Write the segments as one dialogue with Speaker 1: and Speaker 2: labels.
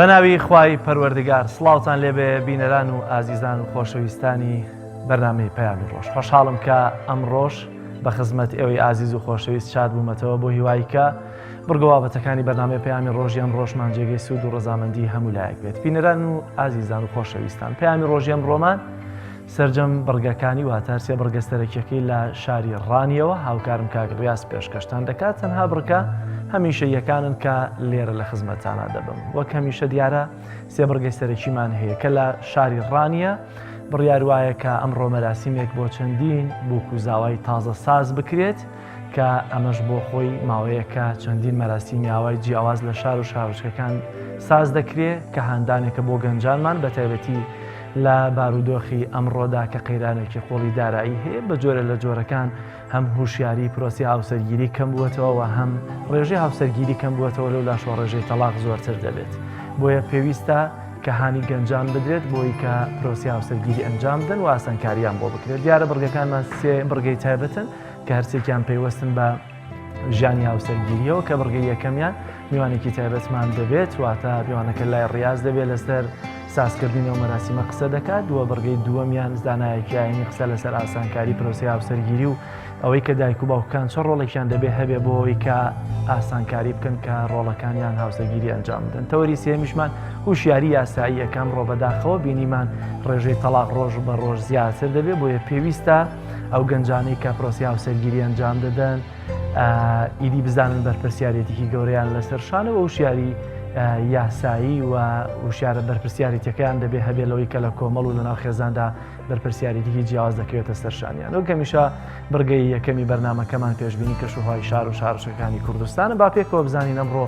Speaker 1: بەناوی خوای پەروەردگار سڵاوتان لێبێ بینەران و ئازیزان و خۆشەویستانی بەرنامەی پەیامی ڕۆژ خۆشحاڵم کە ئەمڕۆژ بە خزمەت ئێوەی ئازیز و خۆشەویست شاد بوومەتەوە بۆ هیوای کە بڕگە بابەتەکانی بەرنامەی پەیامی ڕۆژی ئەمڕۆشمان جێگەی سوود و ڕەزامەندی هەموو لایەک بێت بینەران و ئازیزان و خۆشەویستان پەیامی ڕۆژی ئەمڕۆمان سەرجەم بڕگەکانی واتە هەرسێ بڕگە سەرەکیەکەی لە شاری ڕانیەوە هاوکارم کاک ڕیاز پێشکەشتان دەکات تەنها بڕگە هەمیشەییەکانن کە لێرە لە خزمەتانا دەبم وەک هەمیشە دیارە سێ بڕگەی سەرەکیمان هەیە کە لە شاری ڕانیە بڕیار وایە کە ئەمڕۆ مەراسیمێک بۆ چەندین بوک و زاوای تازە ساز بکرێت کە ئەمەش بۆ خۆی ماوەیەکە چەندین مەراسیمی ئاوای جیاواز لە شار و شارۆچکەکان ساز دەکرێ کە هاندانێکە بۆ گەنجانمان بە تایبەتی لە بارودۆخی ئەمڕۆدا کە قەیرانێکی قوڵی دارایی هەیە بە جۆرە لە جۆرەکان هەم هوشیاری پرۆسی هاوسەرگیری کەم بووەتەوە و هەم ڕێژەی هاوسەرگیری کەم بووەتەوە لەو لاشەوە ڕێژەی تەڵاق زۆرتر دەبێت بۆیە پێویستە کە هانی گەنجان بدرێت بۆی کە پرۆسی هاوسەرگیری ئەنجام بدەن و ئاسانکاریان بۆ بکرێت دیارە بڕگەکانمان سێ بڕگەی تایبەتن کە هەرسێکیان پەیوەستن بە ژیانی هاوسەرگیریەوە کە بڕگەی یەکەمیان میوانێکی تایبەتمان دەبێت واتە میوانەکە لای ڕاز دەبێت لەسەر سازکردنی ئەو مەراسیمە قسە دەکات دووە بڕگەی دووەمیان زانایەکی ئاینی قسە لەسەر ئاسانکاری پرۆسی هاوسەرگیری و ئەوەی کە دایک و باوکان چە ڕۆڵێکیان دەبێ هەبێ بۆ ئەوەی کە ئاسانکاری بکەن کە ڕۆڵەکانیان هاوسەرگیری ئەنجام بدەن تەوەری سێمیشمان هوشیاری یاسایی یەکەم ڕۆ بەداخەوە بینیمان ڕێژەی تەڵاق ڕۆژ بە ڕۆژ زیاتر دەبێت بۆیە پێویستە ئەو گەنجانەی کە پرۆسی هاوسەرگیری ئەنجام دەدەن ئیدی بزانن بەرپرسیارێتیکی گەورەیان لەسەر شانە و وشیاری یاسایی و وشیارە بەرپرسیارێتەکەیان دەبێ هەبێت لەوەی کە لە کۆمەڵ و لەناو خێزاندا بەرپرسیارێتیکی جیاواز دەکەوێتە سەر شانیان و کەمیشە بڕگەی یەکەمی بەرنمەکەمان پێشبینی کەشوهوای شار و شارۆچکەکانی کوردستانە با پێکەوە بزانین ئەمڕۆ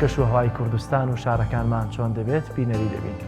Speaker 1: کەشوهوای کوردستان و شارەکانمان چۆن دەبێت بینەری دەبین.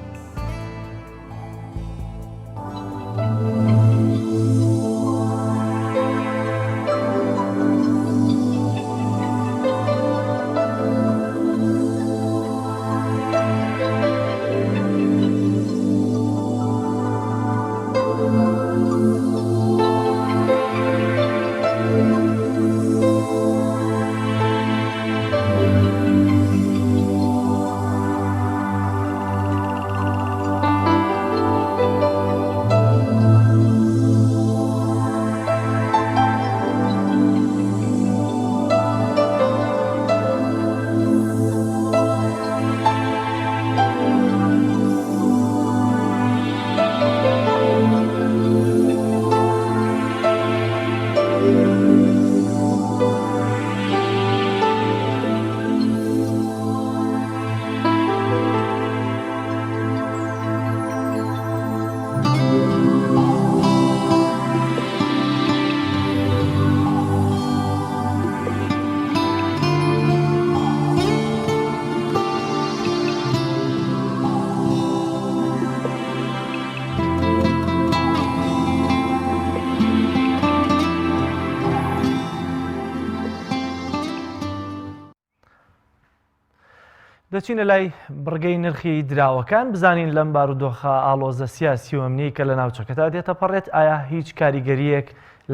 Speaker 1: دەچینە لای بڕگەی نرخی دراوەکان بزانین لەم بارودۆخە ئاڵۆزە سیاسی و ئەمنی کە لە ناوچەکەدا دێتەپەڕێت ئایا هیچ کاریگەریەک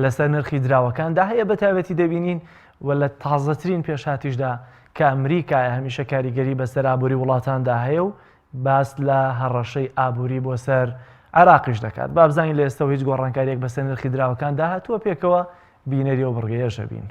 Speaker 1: لەسەر نرخی دراوەکاندا هەیە بە تایبەتی دەبینین و لە تازەترین پێشهاتیشدا کە ئەمریکایە هەمیشە کاریگەری بەسەر ئابووری وڵاتاندا هەیە و باس لە هەڕەشەی ئابووری بۆ سەر عێراقیش دەکات با بزانین لە ئێستەوە هیچ گۆڕانکاریەک بەسەر نرخی دراوەکاندا هاتووە پێکەوە بینەری ئەو بڕگەیەش ئەبین.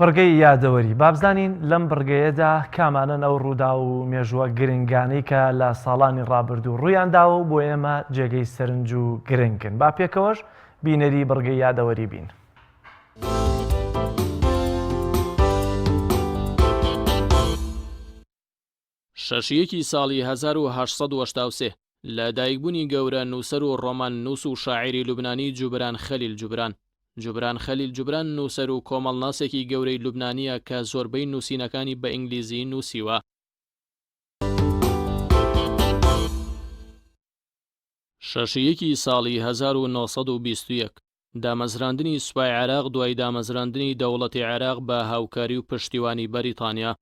Speaker 1: بڕگەی یادەوەری، با بزانین لەم بڕگەیەدا کامانەن ئەو ڕووداو و مێژووە گرنگانەی کە لە ساڵانی ڕابردوو ڕوویان داوە و بۆ ئێمە جێگەی سەرنج و گرنگن. با پێکەوەش بینەری بڕگەی یادەوەری بین.
Speaker 2: شەش یەکی ساڵی 1883. لە دایکبوونی گەورە نووسەر و ڕۆماننووس و شاعیری لوبنانی جوبران خەلیل جوبران. جوبران خەلیل جوبران نووسەر و کۆمەڵناسێکی گەورەی لوبنانییە کە زۆربەی نووسینەکانی بە ئینگلیزی نووسیوە. شەش یەکی ساڵی 1921، دامەزراندنی سوپای عێراق دوای دامەزراندنی دەوڵەتی عێراق بە هاوکاری و پشتیوانی بەریتانیا.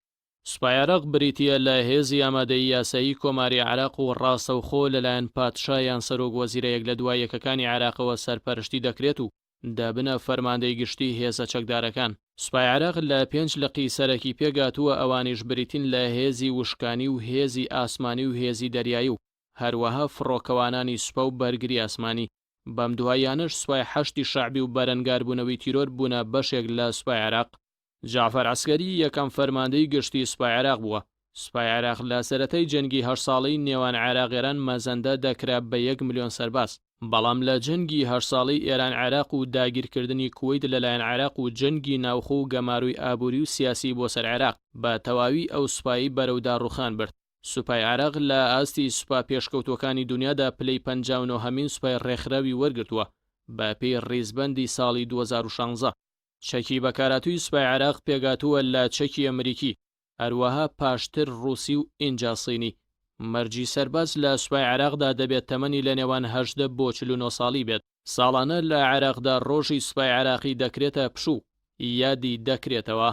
Speaker 2: سوپای عێراق بریتییە لە هێزی ئامادەیی یاسایی کۆماری عێراق و ڕاستەوخۆ لەلایەن پادشا یان سەرۆک وەزیرە یەک لە دوا یەکەکانی عێراقەوە سەرپەرشتی دەکرێت و دەبنە فەرماندەی گشتی هێزە چەکدارەکان. سوپای عێراق لە پێنج لقی سەرەکی پێکهاتووە ئەوانیش بریتین لە هێزی وشکانی و هێزی ئاسمانی و هێزی دەریایی و هەروەها فڕۆکەوانانی سوپا و بەرگری ئاسمانی. بەم دواییانەش سوپای حەشدی شەعبی و بەرەنگاربوونەوەی تیرۆر بوونە بەشێک لە سوپای عێراق. جەعفەر عەسکەری یەکەم فەرماندەی گشتی سوپای عێراق بووە. سوپای عێراق لە سەرەتای جەنگی هەشت ساڵەی نێوان عێراق-ئێران مەزەندە دەکرا بە یەک ملیۆن سەرباز، بەڵام لە جەنگی هەشت ساڵەی ئێران-عێراق و داگیرکردنی کوەیت لەلایەن عێراق و جەنگی ناوخۆ و گەمارۆی ئابووری و سیاسی بۆ سەر عێراق، بە تەواوی ئەو سوپایەی بەرەو داڕووخان برد. سوپای عێراق لە ئاستی سوپا پێشکەوتووەکانی دونیادا پلەی 59 هەمین سوپای ڕێکخراوی وەرگرتووە بە پێی ڕیزبەندی ساڵی 2016. چەکی بەکارهاتووی سوپای عێراق پێکهاتووە لە چەکی ئەمریکی، هەروەها پاشتر ڕووسی و ئینجا صینی. مەرجی سەرباز لە سوپای عێراقدا دەبێت تەمەنی لە نێوان 18 بۆ 49 ساڵی بێت. ساڵانە لە عێراقدا ڕۆژی سوپای عێراقی دەکرێتە پشوو، یادی دەکرێتەوە.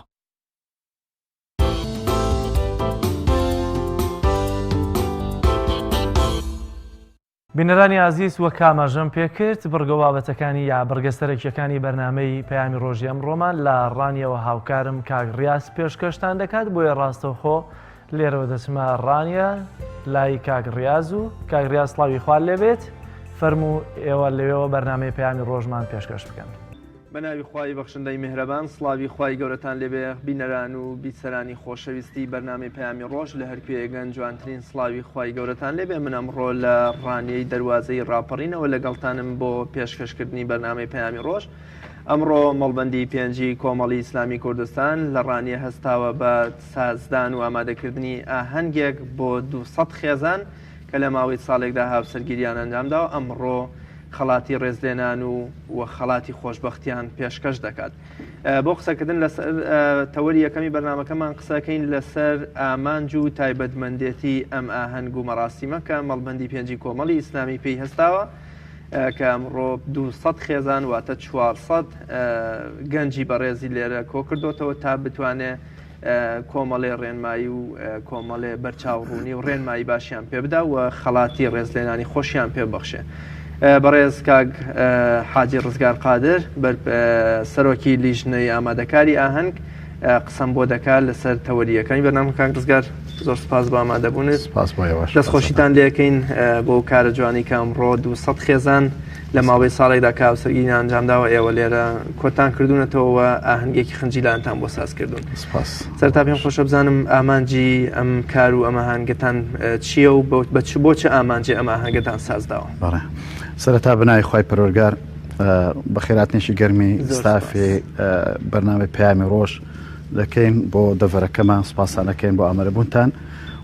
Speaker 1: بینەرانی ئازیز وەک ئاماژەم پێکرد بڕگە و بابەتەکانی یا بڕگە سەرەکیەکانی بەرنامەی پەیامی ڕۆژی ئەمڕۆمان لە ڕانیەوە هاوکارم کاک ڕیاز پێشکەشتان دەکات بۆیە ڕاستەوخۆ لێرەوە دەچمە ڕانیە لای کاک ڕیاز و کاک ڕیاز سڵاوی خوار لێبێت فەرموو ئێوە لەوێوە بەرنامەی پەیامی ڕۆژمان پێشکەش بکەن.
Speaker 3: بە ناوی خوای بەخشندەی میهرەبان سڵاوی خوای گەورەتان لێبێ بینەران و بیسەرانی خۆشەویستی بەرنامەی پەیامی ڕۆژ لە هەر کوێیەگەن جوانترین سڵاوی خوای گەورەتان لێبێ من ئەمڕۆ لە ڕانیەی دەروازەی ڕاپەڕینەوە لەگەڵتانم بۆ پێشکەشکردنی بەرنامەی پەیامی ڕۆژ ئەمڕۆ مەڵبەندی پێنجی کۆمەڵی ئیسلامی کوردستان لە ڕانیە هەستاوە بە سازدان و ئامادەکردنی ئاهەنگێک بۆ 200 خێزان کە لە ماوەی ساڵێکدا هاوسەرگیریان ئەنجامداوە ئەمڕۆ خەڵاتی ڕێزلێنان و و خەڵاتی خۆشبەختیان پێشکەش دەکات. بۆ قسەکردن لەسەر تەوەری یەکەمی بەرنامەکەمان قسەکەین لەسەر ئامانج و تایبەتمەندێتی ئەم ئاهەنگ و مەراسیمە کە مەڵبەندی پێنجی کۆمەڵی ئیسلامی پێی هەستاوە کە ئەمڕۆ 200 خێزان واتە 400 گەنجی بەڕێزی لێرە کۆکردۆتەوە تا بتوانێ کۆمەڵێ ڕێنمایی و کۆمەڵێ بەرچاوڕوونی و ڕێنمایی باشیان پێ بدا و خەڵاتی ڕێزلێنانی خۆشیان پێ ببەخشێ. بەڕێز کاک حاجی ڕزگار قادر سەرۆکی لیژنەی ئامادەکاری ئاهەنگ قسەم بۆ دەکات لەسەر تەوەریەکانی بەرنامە کاک ڕزگار زۆر سپاس بۆ ئامادەبوونت
Speaker 4: سپاس بۆ ئێوەش
Speaker 3: دەستخۆشیتان لێکەین بۆ کارە جوانی کە ئەمڕۆ 200 خێزان لە ماوەی ساڵێکدا کە هاوسەرگیریان ئەنجامداوە ئێوە لێرە کۆتان کردوونەتەوە و ئاهەنگێکی خنجیلانتان بۆ ساز کردوون.
Speaker 4: سپاس.
Speaker 3: سەرەتا پێم خۆشە بزانم ئامانجی ئەم کار و ئەم ئاهەنگەتان چییە و بە چ بۆ چ ئامانجێ ئەم ئاهەنگەتان سازداوە؟
Speaker 4: بەڵێ سەرەتا بە ناوی خوای پەروەردگار بەخێراتنێکی گەرمی ستافی بەرنامەی پەیامی ڕۆژ دەکەین بۆ دەڤەرەکەمان سپاسان دەکەین بۆ ئامادەبوونتان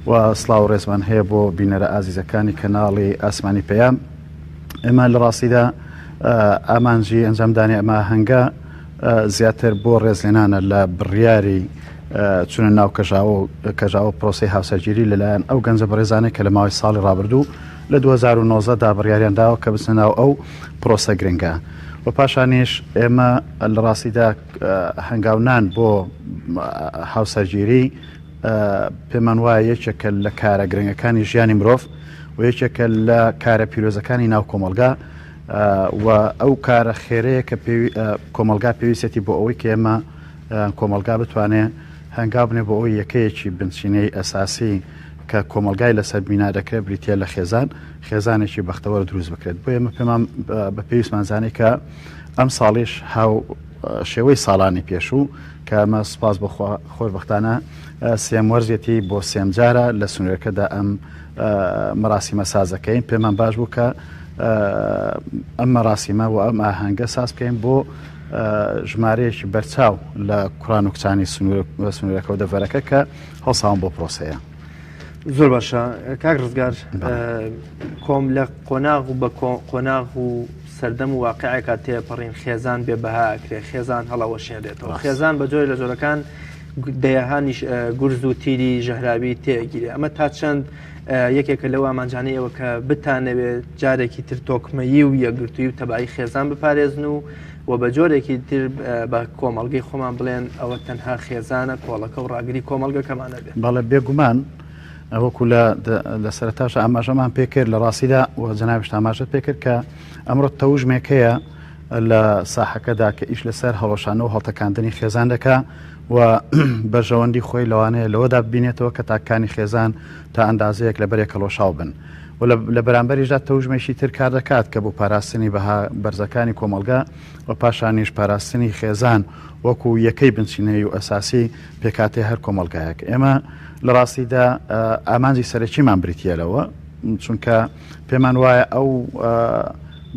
Speaker 4: و سڵاو و ڕێزمان هەیە بۆ بینەرە ئازیزەکانی کەناڵی ئاسمانی پەیام ئێمە لە ڕاستیدا ئامانجی ئەنجامدانی ئەم ئاهەنگە زیاتر بۆ ڕێزلێنانە لە بڕیاری چونە ناو کەژاوە کەژاوە پرۆسی هاوسەرگیری لەلایەن ئەو گەنجە بەڕێزانەی کە لە ماوەی ساڵی ڕابردوو لە 2009 دا بڕیاریان داوە کە بچنە ناو ئەو پرۆسە گرنگە و پاشانیش ئێمە لە ڕاستیدا هەنگاونان بۆ هاوسەرگیری پێمان وایە یەکێکە لە کارە گرنگەکانی ژیانی مرۆڤ و یەکێکە لە کارە پیرۆزەکانی ناو کۆمەڵگا و ئەو کارە خێرەیە کە کۆمەڵگا پێویستێتی بۆ ئەوەی کە ئێمە کۆمەڵگا بتوانێ هەنگاو بنێ بۆ ئەوەی یەکەیەکی بنچینەی ئەساسی کە کۆمەڵگای لەسەر بینا دەکرێت بریتە لە خێزان خێزانێکی بەختەوەر دروست بکرێت بۆ ئێمە پێمان بە پێویستمان زانی کە ئەم ساڵیش هاو شێوەی ساڵانی پێشوو کە ئەمە سوپاس بۆ خوا خۆشبەختانە سێم وەرزێتی بۆ سێم جارە لە سنوورەکەدا ئەم مەراسیمە سازەکەین پێمان باش بوو کە ئەم مەراسیمە و ئەم ئاهەنگە ساز بکەین بۆ ژمارەیەکی بەرچاو لە کوڕان و کچانی سنوورەکە و دەڤەرەکە کە هەڵساون بۆ پرۆسەیە.
Speaker 3: زۆر باشە کاک ڕزگار کۆم لە قۆناغ و بە قۆناغ و سەردەم و واقعێکا تێپەڕین خێزان بێ بەها ئەکرێ خێزان هەڵەوەشێنرێتەوە خێزان بە جۆرە لە جۆرەکان دەیەهانیش گورز و تیری ژەهراوی تێگیرێ ئەمە تا چەند یەکێکە لەو ئامانجانەی ئەوە کە بتانەوێت جارێکی تر تۆکمەیی و یەکگرتووی و تەبایی خێزان بپارێزن و و بە جۆرێکی تر بە کۆمەڵگەی خۆمان بڵێن ئەوە تەنها خێزانە کۆڵەکە و ڕاگری کۆمەڵگەکەمانە بێت.
Speaker 4: بەڵێ بێگومان وەکو لە لە سەرەتاش ئاماژەمان پێکرد لە ڕاستیدا و جەنابیشت ئاماژەت پێکرد کە ئەمڕۆ تەوژمێک هەیە لە ساحەکەدا کە ئیش لەسەر هەڵۆشانە و هەڵتەکاندنی خێزان دەکا و بەرژەوەندی خۆی لەوانەیە لەوەدا ببینێتەوە کە تاکانی خێزان تا ئەندازەیەک لە بەرێک هەڵۆشاو بن و لە بەرامبەریشدا تەوژمێکی تر کار دەکات کە بۆ پاراستنی بەها بەرزەکانی کۆمەڵگە و پاشانیش پاراستنی خێزان وەکو یەکەی بنچینەیی و ئەساسی پێکهاتەی هەر کۆمەڵگایەک. ئێمە لە ڕاستیدا ئامانجی سەرەکیمان بریتییە لەوە، چونکە پێمان وایە ئەو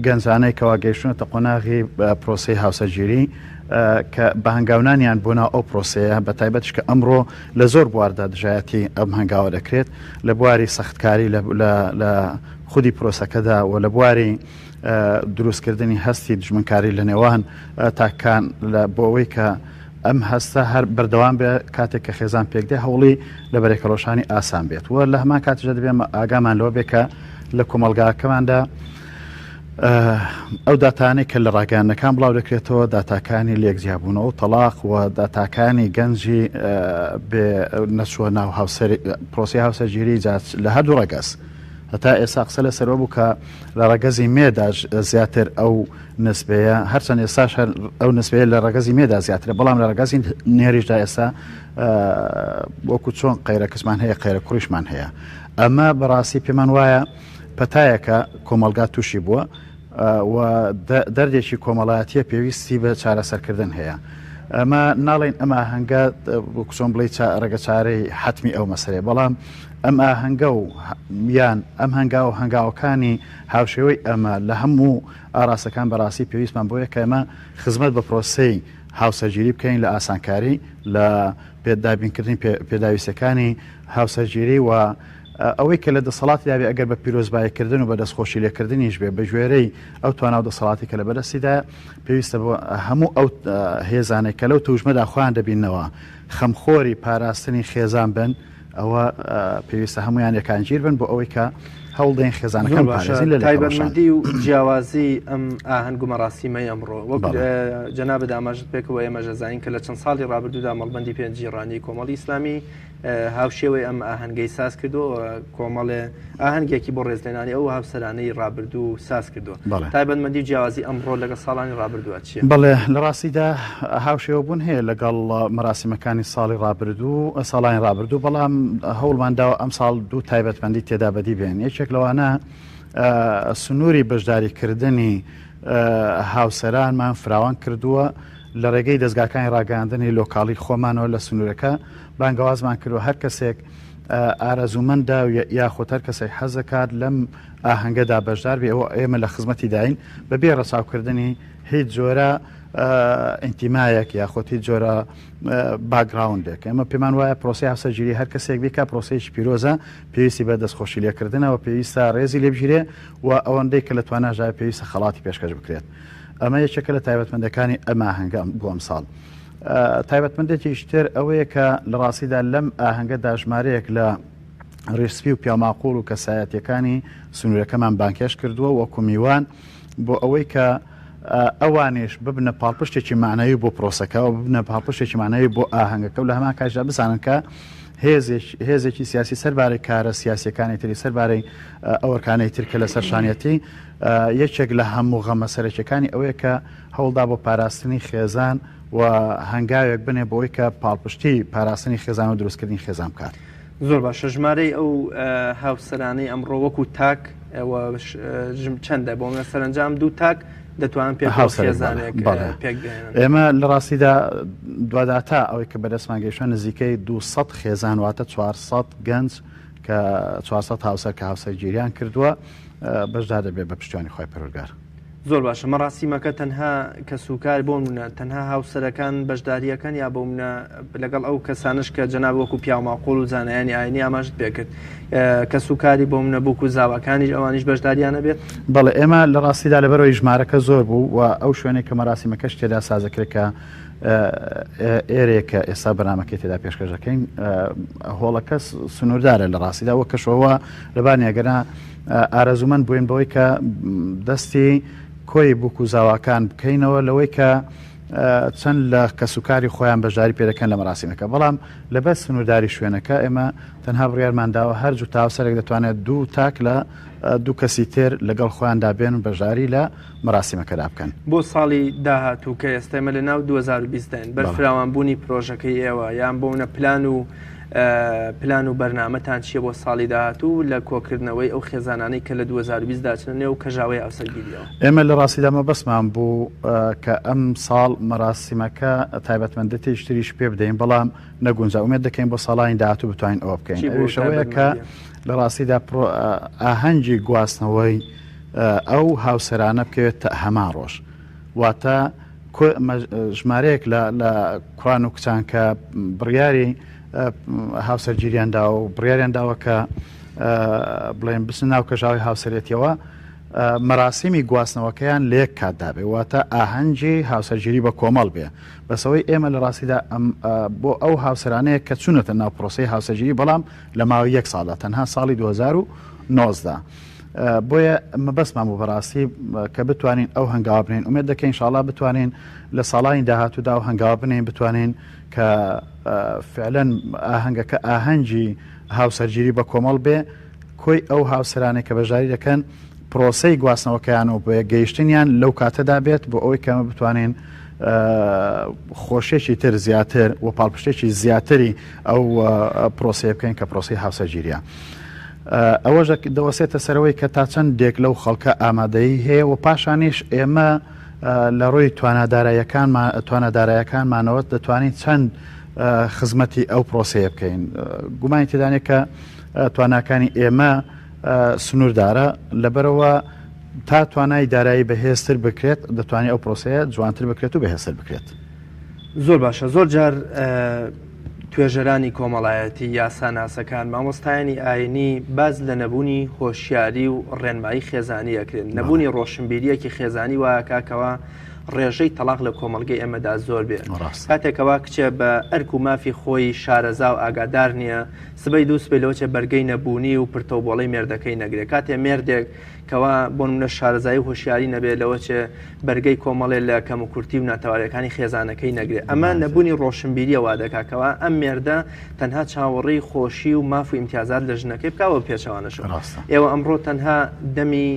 Speaker 4: گەنجانەی کەوا گەیشتوونەتە قۆناغی پرۆسەی هاوسەرگیری کە بە هەنگاونانیان بۆ ناو ئەو پرۆسەیە بە تایبەتیش کە ئەمڕۆ لە زۆر بواردا دژایەتی ئەم هەنگاوە دەکرێت لە بواری سەختکاری لە خودی پرۆسەکەدا و لە بواری دروستکردنی هەستی دژمنکاری لە نێوان تاکان لە بۆ ئەوەی کە ئەم هەستە هەر بەردەوام بێ کاتێک کە خێزان پێکدێ هەوڵی لە بەرێکەڵۆشانی ئاسان بێت و لە هەمان کاتیشدا دەبێ ئاگامان لەوە بێ کە لە کۆمەڵگاکەماندا ئەو داتانەی کە لە ڕاگەیاندنەکان بڵاو دەکرێتەوە داتاکانی لێک جیابوونەوە و تەلاق و داتاکانی گەنجی بێ نەچووە ناو هاوسەر پرۆسی هاوسەرگیری جا لە هەردوو ڕەگەز هەتا ئێستا قسە لەسەرەوە بوو کە لە ڕەگەزی مێدا زیاتر ئەو نسبەیە هەرچەند ئێستاش هەر ئەو نسبەیە لە ڕەگەزی مێدا زیاترە بەڵام لە ڕەگەزی نێریشدا ئێستا وەکو چۆن قەیرە کچمان هەیە قەیرە کوڕیشمان هەیە ئەمە بەڕاستی پێمان وایە پەتایەکە کۆمەڵگا تووشی بووە و دەردێکی کۆمەڵایەتیە پێویستی بە چارەسەرکردن هەیە. ئەمە ناڵێن ئەم ئاهەنگە چۆن بڵێ ڕێگە چارەی حتمی ئەو مەسەرێ بەڵام ئەم ئاهەنگە و یان ئەم هەنگاو هەنگاوەکانی هاوشێوەی ئەمە لە هەموو ئاراستەکان بەڕاستی پێویستمان بۆیە کە ئێمە خزمەت بە پرۆسەی هاوسەرگیری بکەین لە ئاسانکاری لە دابینکردنی پێداویستەکانی هاوسەرگیری و ئەوەی کە لە دەسەڵاتیدا بێ ئەگەر بە پیرۆزباییکردن و بە دەستخۆشی لێکردنیش بێ بە گوێرەی ئەو توانا و دەسەڵاتی کە لە بەدەستیدایە پێویستە بۆ هەموو ئەو هێزانەی کە لەو تەوژمەدا خۆیان دەبیننەوە خەمخۆری پاراستنی خێزان بن ئەوە پێویستە هەمویان یەکانگیر بن بۆ ئەوەی کە هەوڵدەین خێزانەکان پارێزین لە
Speaker 3: تایبەتمەندی و جیاوازی ئەم ئاهەنگ و مەراسیمەی ئەمڕۆ وەک جەنابت ئاماژەت پێکەوە ئێمەش دەزانین کە لە چەند ساڵی ڕابردوودا مەڵبەندی پێنجی ڕانیەی کۆمەڵی ئیسلامی هاوشێوەی ئەم ئاهەنگەی ساز کردووە و کۆمەڵێ ئاهەنگێکی بۆ ڕێزلێنانی ئەو هاوسەرانەی ڕابردوو ساز کردووە. تایبەتمەندی و جیاوازی ئەمڕۆ لەگەڵ ساڵانی ڕابردووە چییە؟
Speaker 4: بەڵێ لە ڕاستیدا هاوشێوەبوون هەیە لەگەڵ مەراسیمەکانی ساڵی ڕابردوو ساڵانی ڕابردوو بەڵام هەوڵمان داوە ئەمساڵ دوو تایبەتمەندی تێدا بەدی بێن یەکێک لەوانە سنووری بەشداریکردنی هاوسەرانمان فراوان کردووە لە ڕێگەی دەزگاکانی ڕاگەیاندنی لۆکاڵی خۆمانەوە لە سنوورەکە بانگەوازمان کردووە هەر کەسێک ئارەزوومەندە یاخود هەر کەسێک حەز دەکات لەم ئاهەنگەدا بەشدار بێ ئەوە ئێمە لە خزمەتی داین بەبێ ڕەچاوکردنی هیچ جۆرە ئینتیمایەک یاخود هیچ جۆرە باگراوندێک ئێمە پێمان وایە پرۆسی هاوسەرگیری هەر کەسێک بیکا پرۆسەیەکی پیرۆزە پێویستی بە دەستخۆشی لێکردنەوە پێویستە ڕێزی لێبگیرێ و ئەوەندەی کە لە تواناشدا پێویستە خەڵاتی پێشکەش بکرێت ئەمە یەکێکە لە تایبەتمەندەکانی ئەم ئاهەنگە بۆ ئەمساڵ. تایبەتمەندێکیش تر ئەوەیە کە لە ڕاستیدا لەم ئاهەنگەدا ژمارەیەک لە ڕیشسپی و پیاوماقوڵ و کەسایەتیەکانی سنوورەکەمان بانگهێشت کردووە وەکو میوان بۆ ئەوەی کە ئەوانیش ببنە پاڵپشتێکی معنەوی بۆ پرۆسەکە و ببنە پاڵپشتێکی معنەوی بۆ ئاهەنگەکە و لە هەمان کاتیشدا بزانن کە هێزێکی سیاسی سەربارەی کارە سیاسیەکانی تری سەربارەی ئەوەرکانەی تر کە لەسەر شانیەتی یەکێک لە هەموو غەمە سەرەکیەکانی ئەوەیە کە هەوڵدا بۆ پاراستنی خێزان و هەنگاوێک بنێ بۆی کە پاڵپشتی پاراستنی خێزان و دروستکردنی خێزان بکات.
Speaker 3: زۆر باشە ژمارەی ئەو هاوسەرانەی ئەمڕۆ وەکو تاک چەندە بۆ منە سەرنجام دوو تاک دەتوانن پێ هاوسێزانێک پێک بێنن
Speaker 4: ئێمە لە ڕاستیدا دواداتا ئەوەی کە بەدەستمان گەیشتوە نزیکەی 200 خێزان واتە 400 گەنج کە 400 هاوسەر کە هاوسەرگیریان کردووە بەشدار دەبێت بە پشتیوانی خوای پەروەردگار.
Speaker 3: زۆر باشە مەراسیمەکە تەنها کەسوکار بۆ منە تەنها هاوسەرەکان بەشداریەکەن یا بۆ منە لەگەڵ ئەو کەسانش کە جەناب وەکو پیاوماقۆڵ و زانایانی ئاینی ئاماژت پێکرد کەسوکاری بۆ منە بووک و زاواکانیش ئەوانیش بەشداریانە بێت؟
Speaker 4: بەڵێ ئێمە لە ڕاستیدا لەبەرەوەی ژمارەکە زۆر بوو و ئەو شوێنێک کە مەراسیمەکەش تێدا سازەکرێت کە ئێرەیە کە ئێستا بەرنامەکەی تێدا پێشکەش دەکەین هۆڵەکە سنووردارە لە ڕاستیدا وە کەشەوە لەبانی ئەگەرنا ئارەزوومەند بووین بەوەی کە دەستی کۆی بووک و زاواکان بکەینەوە لەوەی کە چەند لە کەسوکاری خۆیان بەشداری پێدەکەن لە مەراسیمەکە بەڵام لەبەر سنوورداری شوێنەکە ئێمە تەنها بڕیارمان داوە هەر جووت هاوسەرێک دەتوانێت دوو تاک لە دوو کەسی تر لەگەڵ خۆیاندا بێن و بەشداری لە مەراسیمەکەدا بکەن.
Speaker 3: بۆ ساڵی داهاتوو کە ئێستا ئێمە لە ناو 2020 داین، بەرفراوانبوونی پرۆژەکەی ئێوە یان بۆ منە پلان و پلان و بەرنامەتان چییە بۆ ساڵی داهاتوو لە کۆکردنەوەی ئەو خێزانانەی کە لە 2020 داچنە نێو کەژاوەی هاوسەرگیریەوە؟
Speaker 4: ئێمە لە ڕاستیدا مەبەستمان بوو کە ئەم ساڵ مەراسیمەکە تایبەتمەندێتیی تریش پێ بدەین، بەڵام نەگونجا، ئومێد دەکەین بۆ ساڵانی داهاتوو بتوانین ئەوە بکەین، ئەویش ئەوەیە کە لە ڕاستیدا ئاهەنگی گواستنەوەی ئەو هاوسەرانە بکەوێتە هەمان ڕۆژ، واتە ژمارەیەک لە کوڕان و کچان کە بڕیاری هاوسەرگیریان داوە و بڕیاریان داوە کە بڵێن بچنە ناو کەژاوی هاوسەرێتیەوە، مەراسیمی گواستنەوەکەیان لە یەک کاتدا بێ، واتە ئاهەنگی هاوسەرگیری بە کۆمەڵ بێ. بەس ئەوەی ئێمە لە ڕاستیدا ئەم بۆ ئەو هاوسەرانەیە کە چوونەتە ناو پرۆسەی هاوسەرگیری بەڵام لە ماوەی یەک ساڵدا تەنها ساڵی 2019 بۆیە مەبەستمان بوو بەڕاستی کە بتوانین ئەو هەنگاوە بنێین ئومێد دەکەین ئینشاڵڵا بتوانین لە ساڵانی داهاتوودا ئەو هەنگاوە بنێین بتوانین کە فعلەن ئاهەنگەکە ئاهەنگی هاوسەرگیری بە کۆمەڵ بێ کۆی ئەو هاوسەرانەی کە بەشداری دەکەن پرۆسەی گواستنەوەکەیان و بە گەیشتنیان لەو کاتەدا بێت بۆ ئەوەی کە بتوانین خۆشیێکی تر زیاتر و پاڵپشتێکی زیاتری ئەو پرۆسەیە بکەین کە پرۆسەی هاوسەرگیریە. ئەوەش دەوەسێتە سەرەوەی کە تا چەند دێک لەو خەڵکە ئامادەیی هەیە و پاشانیش ئێمە لە ڕووی توانادارایەکانمانەوە دەتوانین چەند خزمەتی ئەو پرۆسەیە بکەین گومانی تێدانێت کە تواناکانی ئێمە سنووردارە، لەبەرئەوە تا توانای دارایی بەهێزتر بکرێت دەتوانێت ئەو پرۆسەیە جوانتر بکرێت و بەهێزتر بکرێت.
Speaker 3: زۆر باشە زۆر جار توێژەرانی کۆمەڵایەتی یاساناسەکان مامۆستایانی ئاینی باز لە نەبوونی هۆشیاری و ڕێنمایی خێزانی ئەکرێن نەبوونی ڕۆشنبیریەکی خێزانی وایەکاکەوە ڕێژەی تەلاق لە کۆمەڵگەی ئێمەدا زۆر بێ کاتێکەوە کچێ بە ئەرک و مافی خۆی شارەزا و ئاگادار نییە سبەی دووسبەی لەوەچێ بەرگەی نەبوونی و پرتەوبۆڵەی مێردەکەی نەگرێ. کاتێ مێردێک کەوا بۆ نمونە شارەزایی و هۆشیاری نەبێ لەوەچێ بەرگەی کۆمەڵێ لە کەموکورتی و ناتەواویەکانی خێزانەکەی نەگرێ. ئەمە نەبوونی ڕۆشنبیریە وا دەکا کەوا ئەم مێردە تەنها چاوەڕێی خۆشی و ماف و ئیمتیازات لە ژنەکەی بکا و پێچەوانەشەوە.
Speaker 4: ڕاستە.
Speaker 3: ئێوە ئەمڕۆ تەنها دەمی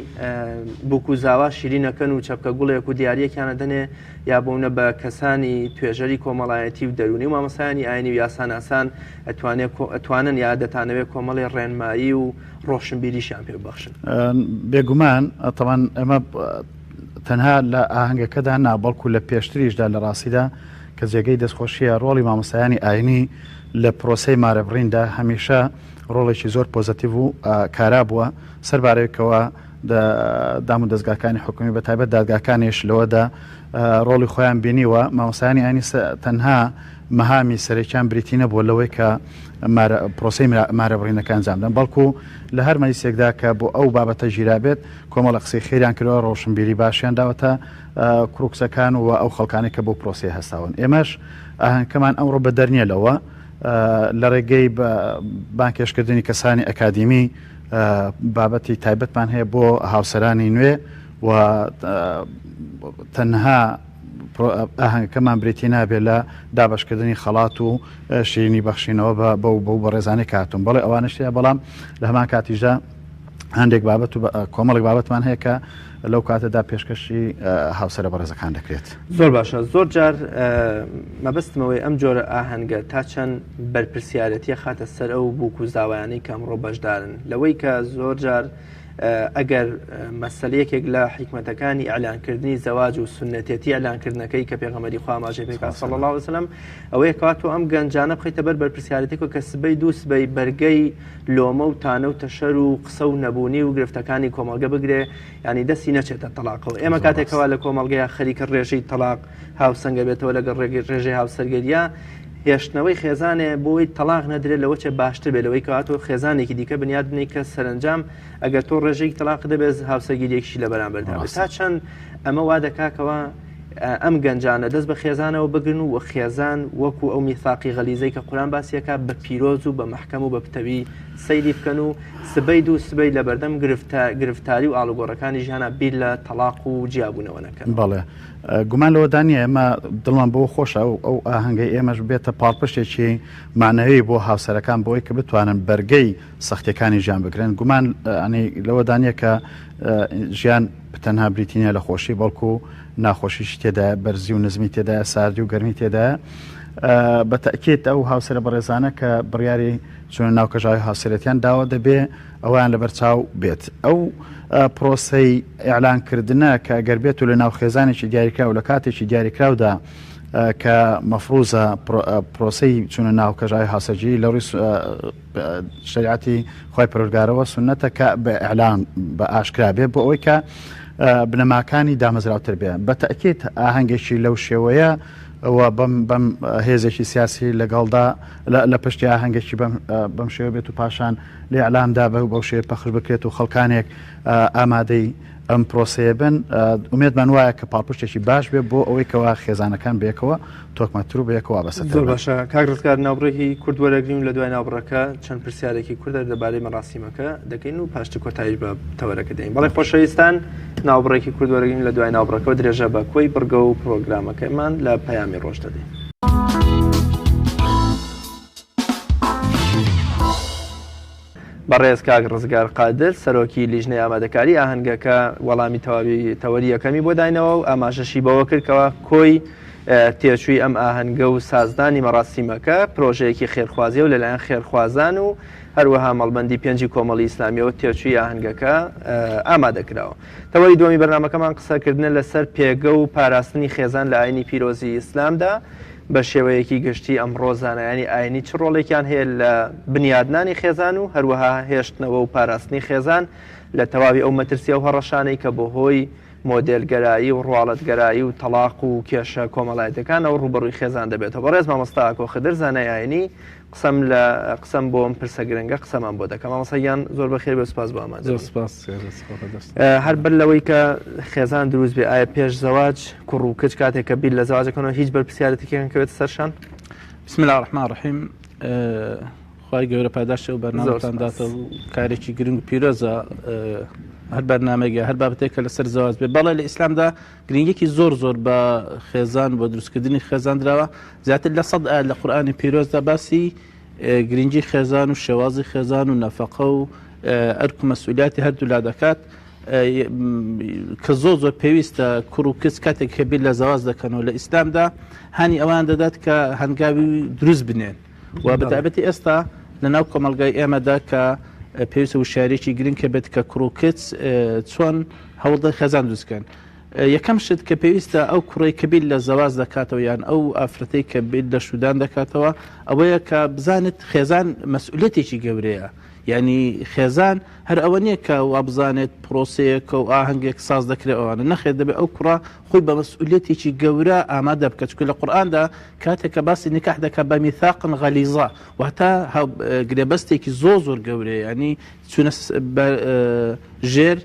Speaker 3: بوک و زاوا شیرین ئەکەن و چەپکە گوڵێک و دیاریەکیان ئەدەنێ یا بۆ نمونە بە کەسانی توێژەری کۆمەڵایەتی و دەروونی و مامۆستایانی ئاینی و یاساناسان ئەتوانێ ئەتوانن یا دەتانەوێ کۆمەڵی ڕێنمایی و ڕۆشنبیریشیان پێ ببەخشن؟
Speaker 4: بێگومان تەبعەن ئێمە تەنها لە ئاهەنگەکەدا نا بەڵکو لە پێشتریشدا لە ڕاستیدا کە جێگەی دەستخۆشیە ڕۆڵی مامۆستایانی ئاینی لە پرۆسەی مارەبڕیندا هەمیشە ڕۆڵێکی زۆر پۆزەتیڤ و کارا بووە سەربارەوەی دام و دەزگاکانی حکومی بە تایبەت دادگاکانیش لەوەدا ڕۆڵی خۆیان بینیوە مامۆستایانی ئاینی تەنها مەهامی سەرەکیان بریتی نەبووە لەوەی کە پرۆسەی مارەبڕینەکە ئەنجام بدەن، بەڵکو لە هەر مەجلیسێکدا کە بۆ ئەو بابەتە گیرابێت کۆمەڵە قسەی خێریان کردووە، ڕۆشنبیری باشیان داوەتە کوڕ و کچەکان و ئەو خەڵکانەی کە بەو پرۆسەیە هەستاون. ئێمەش ئاهەنگەکەمان ئەمڕۆ بەدەر نییە لەوە، لە ڕێگەی بانگهێشتکردنی کەسانی ئەکادیمی بابەتی تایبەتمان هەیە بۆ هاوسەرانی نوێ و تەنها ئاهەنگەکەمان بریتی نابێت لە دابەشکردنی خەڵات و شیرینی بەخشینەوە بە بەو بەو بەڕێزانەی کە هاتوون بەڵێ ئەوانەش تیا بەڵام لە هەمان کاتیشدا هەندێک بابەت و کۆمەڵێک بابەتمان هەیە کە لەو کاتەدا پێشکەشی هاوسەرە بەڕێزەکان دەکرێت.
Speaker 3: زۆر باشە زۆر جار مەبەستمەوەی ئەم جۆرە ئاهەنگە تا چەند بەرپرسیارەتیە خاتە سەر ئەو بووک و زاوایانەی کە ئەمڕۆ بەشدارن لەوەی کە زۆر جار ئەگەر مەسەلە یەکێک لە حیکمەتەکانی ئیعلانکردنی زەواج و سوننەتێتی ئیعلانکردنەکەی کە پێغەمبەری خوا ئاماژەی پێکا صلی الله علیه وسلم ئەوەیە کەوا تۆ ئەم گەنجانە بخەیتە بەر بەرپرسیارێتێکەوە کە سبەی دوو سبەی بەرگەی لۆمە و تانە و تەشەر و قسە و نەبوونی و گرفتەکانی کۆمەڵگە بگرێ ینی دەستی نەچێتە تەلاقەوە ئێمە کاتێکەوە لە کۆمەڵگەیە خەریکە ڕێژەی تەلاق هاوسەنگە بێتەوە لەگەڵ ڕێژەی هاوسەرگەریە هێشتنەوەی خێزانێ بۆی تەلاق نەدرێت لەوە چێ باشتر بێ لەوەی کەوا تۆ خێزانێکی دیکە بنیاد بنێی کە سەرەنجام ئەگەر تۆ ڕێژەیەکی تەلاق دەبێت هاوسەرگیریەکیشی لە بەرامبەردا بێت. تا چەند ئەمە وا دەکا کەوا ئەم گەنجانە دەست بە خێزانەوە بگرن و خێزان وەکو ئەو میثاقی غەلیزەی کە قورئان باسیەکە بە پیرۆز و بە مەحکەم و بە پتەوی سەیری بکەن و سبەی دوو سبەی لە بەردەم گرفتاری و ئاڵوگۆڕەکانی ژیانە بیر لە تەلاق و جیابوونەوە نەکەن.
Speaker 4: بەڵێ گومان لەوەدا نییە ئێمە دڵمان بەوە خۆشە ئەو ئاهەنگەی ئێمەش بێتە پاڵپشتێکی مەعنەوی بۆ هاوسەرەکان بۆی کە بتوانن بەرگەی سەختیەکانی ژیان بگرن گومان ئەنی لەوەدا نییە کە ژیان تەنها بریتی نییە لە خۆشی بەڵکو ناخۆشیشی تێدایە بەرزی و نزمی تێدایە ساردی و گەرمی تێدایە بە تەکیت ئەو هاوسەرە بەڕێزانە کە بڕیاری چوونە ناو کەژاوی هاوسەرێتیان داوە دەبێ ئەویان لەبەر چاو بێت ئەو پرۆسەی ئیعلانکردنە کە گەر بێت و لە ناو خێزانێکی دیاریکراو لە کاتێکی دیاریکراودا کە مەفروزە پرۆسەی چوونە ناو کەژاوی هاوسەرگیری لە ڕووی شەریعەتی خوای پەروەردگارەوە سوننەتە کە بە ئیعلان بە ئاشکرا بێ بۆ ئەوەی کە بنەماکانی دامەزراوتر بێ بە تەئکید ئاهەنگێکی لەو شێوەیە و بەم بەم هێزێکی سیاسی لەگەڵدا لە پشتی ئاهەنگێکی بەم شێوە بێت و پاشان لە ئیعلامدا بە بەو شێوە پەخش بکرێت و خەڵکانێک ئامادەی ئەم پرۆسەیە بن ئومێدمان وایە کە پاڵپشتێکی باش بێ بۆ ئەوەی کەوا خێزانەکان بەیەکەوە تۆکمەتر و بەیەکەوە وابەستەتر
Speaker 3: زۆر
Speaker 4: بن.
Speaker 3: باشە کاک ڕزگار ناوبڕێکی کورت وەرەگرین و لە دوای ناوبڕەکە چەند پرسیارێکی کورت دەربارەی مەراسیمەکە دەکەین و پاشتر کۆتاییش بە تەوەرەکە دێین. بەڵێ خۆشەویستان ناوبڕێکی کورت وەرەگرین لە دوای ناوبڕەکەوە درێژە بە کۆی بڕگە و پرۆگرامەکەمان لە پەیامی ڕۆژ دەدەین. بەڕێز کاک ڕزگار قادر سەرۆکی لیژنەی ئامادەکاری ئاهەنگەکە وەڵامی تەواوی تەوەری یەکەمی بۆ داینەوە و ئاماژەشی بەوە کرد کەوا کۆی تێچووی ئەم ئاهەنگە و سازدانی مەراسیمەکە پرۆژەیەکی خێرخوازیە و لەلایەن خێرخوازان و هەروەها مەڵبەندی پێنجی کۆمەڵی ئیسلامیەوە تێچووی ئاهەنگەکە ئامادە کراوە. تەوەری دووەمی بەرنامەکەمان قسەکردنە لەسەر پێگە و پاراستنی خێزان لە ئاینی پیرۆزی ئیسلامدا، بە شێوەیەکی گشتی ئەمڕۆ زانایانی ئاینی چ ڕۆڵێکیان هەیە لە بنیادنانی خێزان و هەروەها هێشتنەوە و پاراستنی خێزان لە تەواوی ئەو مەترسی و هەڕەشانەی کە بەهۆی مۆدێلگەرایی و ڕواڵەتگەرایی و تەڵاق و کێشە کۆمەڵایەتیەکانەوە ڕووبەڕووی خێزان دەبێتەوە. بەڕێز مامۆستا ئاکۆ خدر زانای ئاینی قسەم لە قسەم بۆ ئەم پرسە گرنگە قسەمان بۆ دەکەم مامۆستا گیان زۆر بەخێر بێ سپاس بۆ ئامادە
Speaker 5: زۆر سپاس
Speaker 3: هەر بەر لەوەی کە خێزان دروست بێ ئایا پێش زەواج کوڕ و کچ کاتێک کە بیر لە زەواجەکەنەوە هیچ بەرپرسیارەتێکیان کەوێت سەرشان
Speaker 5: بسم الله الرحمن الرحیم خوای گەورە پاداشتی ئەو بەرنامەتان داتەوە و کارێکی گرنگ و پیرۆزە هەر بەرنامەیەک هەر بابەتێک کە لەسەر زەواج بێ بەڵێ لە ئیسلامدا گرنگیەکی زۆر زۆر بە خێزان بۆ دروستکردنی خێزان دراوە زیاتر لە سەد ئایا لە قورئانی پیرۆزدا باسی گرنگی خێزان و شێوازی خێزان و نەفەقە و ئەرک و مەسئولیاتی هەردوولا دەکات کە زۆر زۆر پێویستە کوڕ و کچ کاتێک کە بیر لە زەواج دەکەنەوە لە ئیسلامدا هانی ئەوان دەدات کە هەنگاوی دروست بنێن و بەتایبەتی ئێستا لە ناو کۆمەڵگای ئێمەدا کە پێویستە وشیاریی گرنگ کە بێت کە کوڕ و کچ چۆن هەوڵدەن خێزان دروست بکەن. یەکەم شت کە پێویستە ئەو کوڕەی کە بیر لە زەواج دەکاتەوە یان ئەو ئافرەتەی کە بیر لە شوودان دەکاتەوە ئەوەیە کە بزانێت خێزان مەسئولیەتێکی گەورەیە یعنی خێزان هەر ئەوە نییە کە وابزانێت پرۆسەیەکە و ئاهەنگێک ساز دەکرێت ئەوانە نەخێر دەبێت ئەو کوڕە خۆی بە مەسئولیەتێکی گەورە ئامادە بکات چونکە لە قورئاندا کاتێک کە باسی نکاح دەکات بە میثاقا غلیظا واتە گرێبەستێکی زۆر زۆر گەورەیە یعنی چوونە ژێر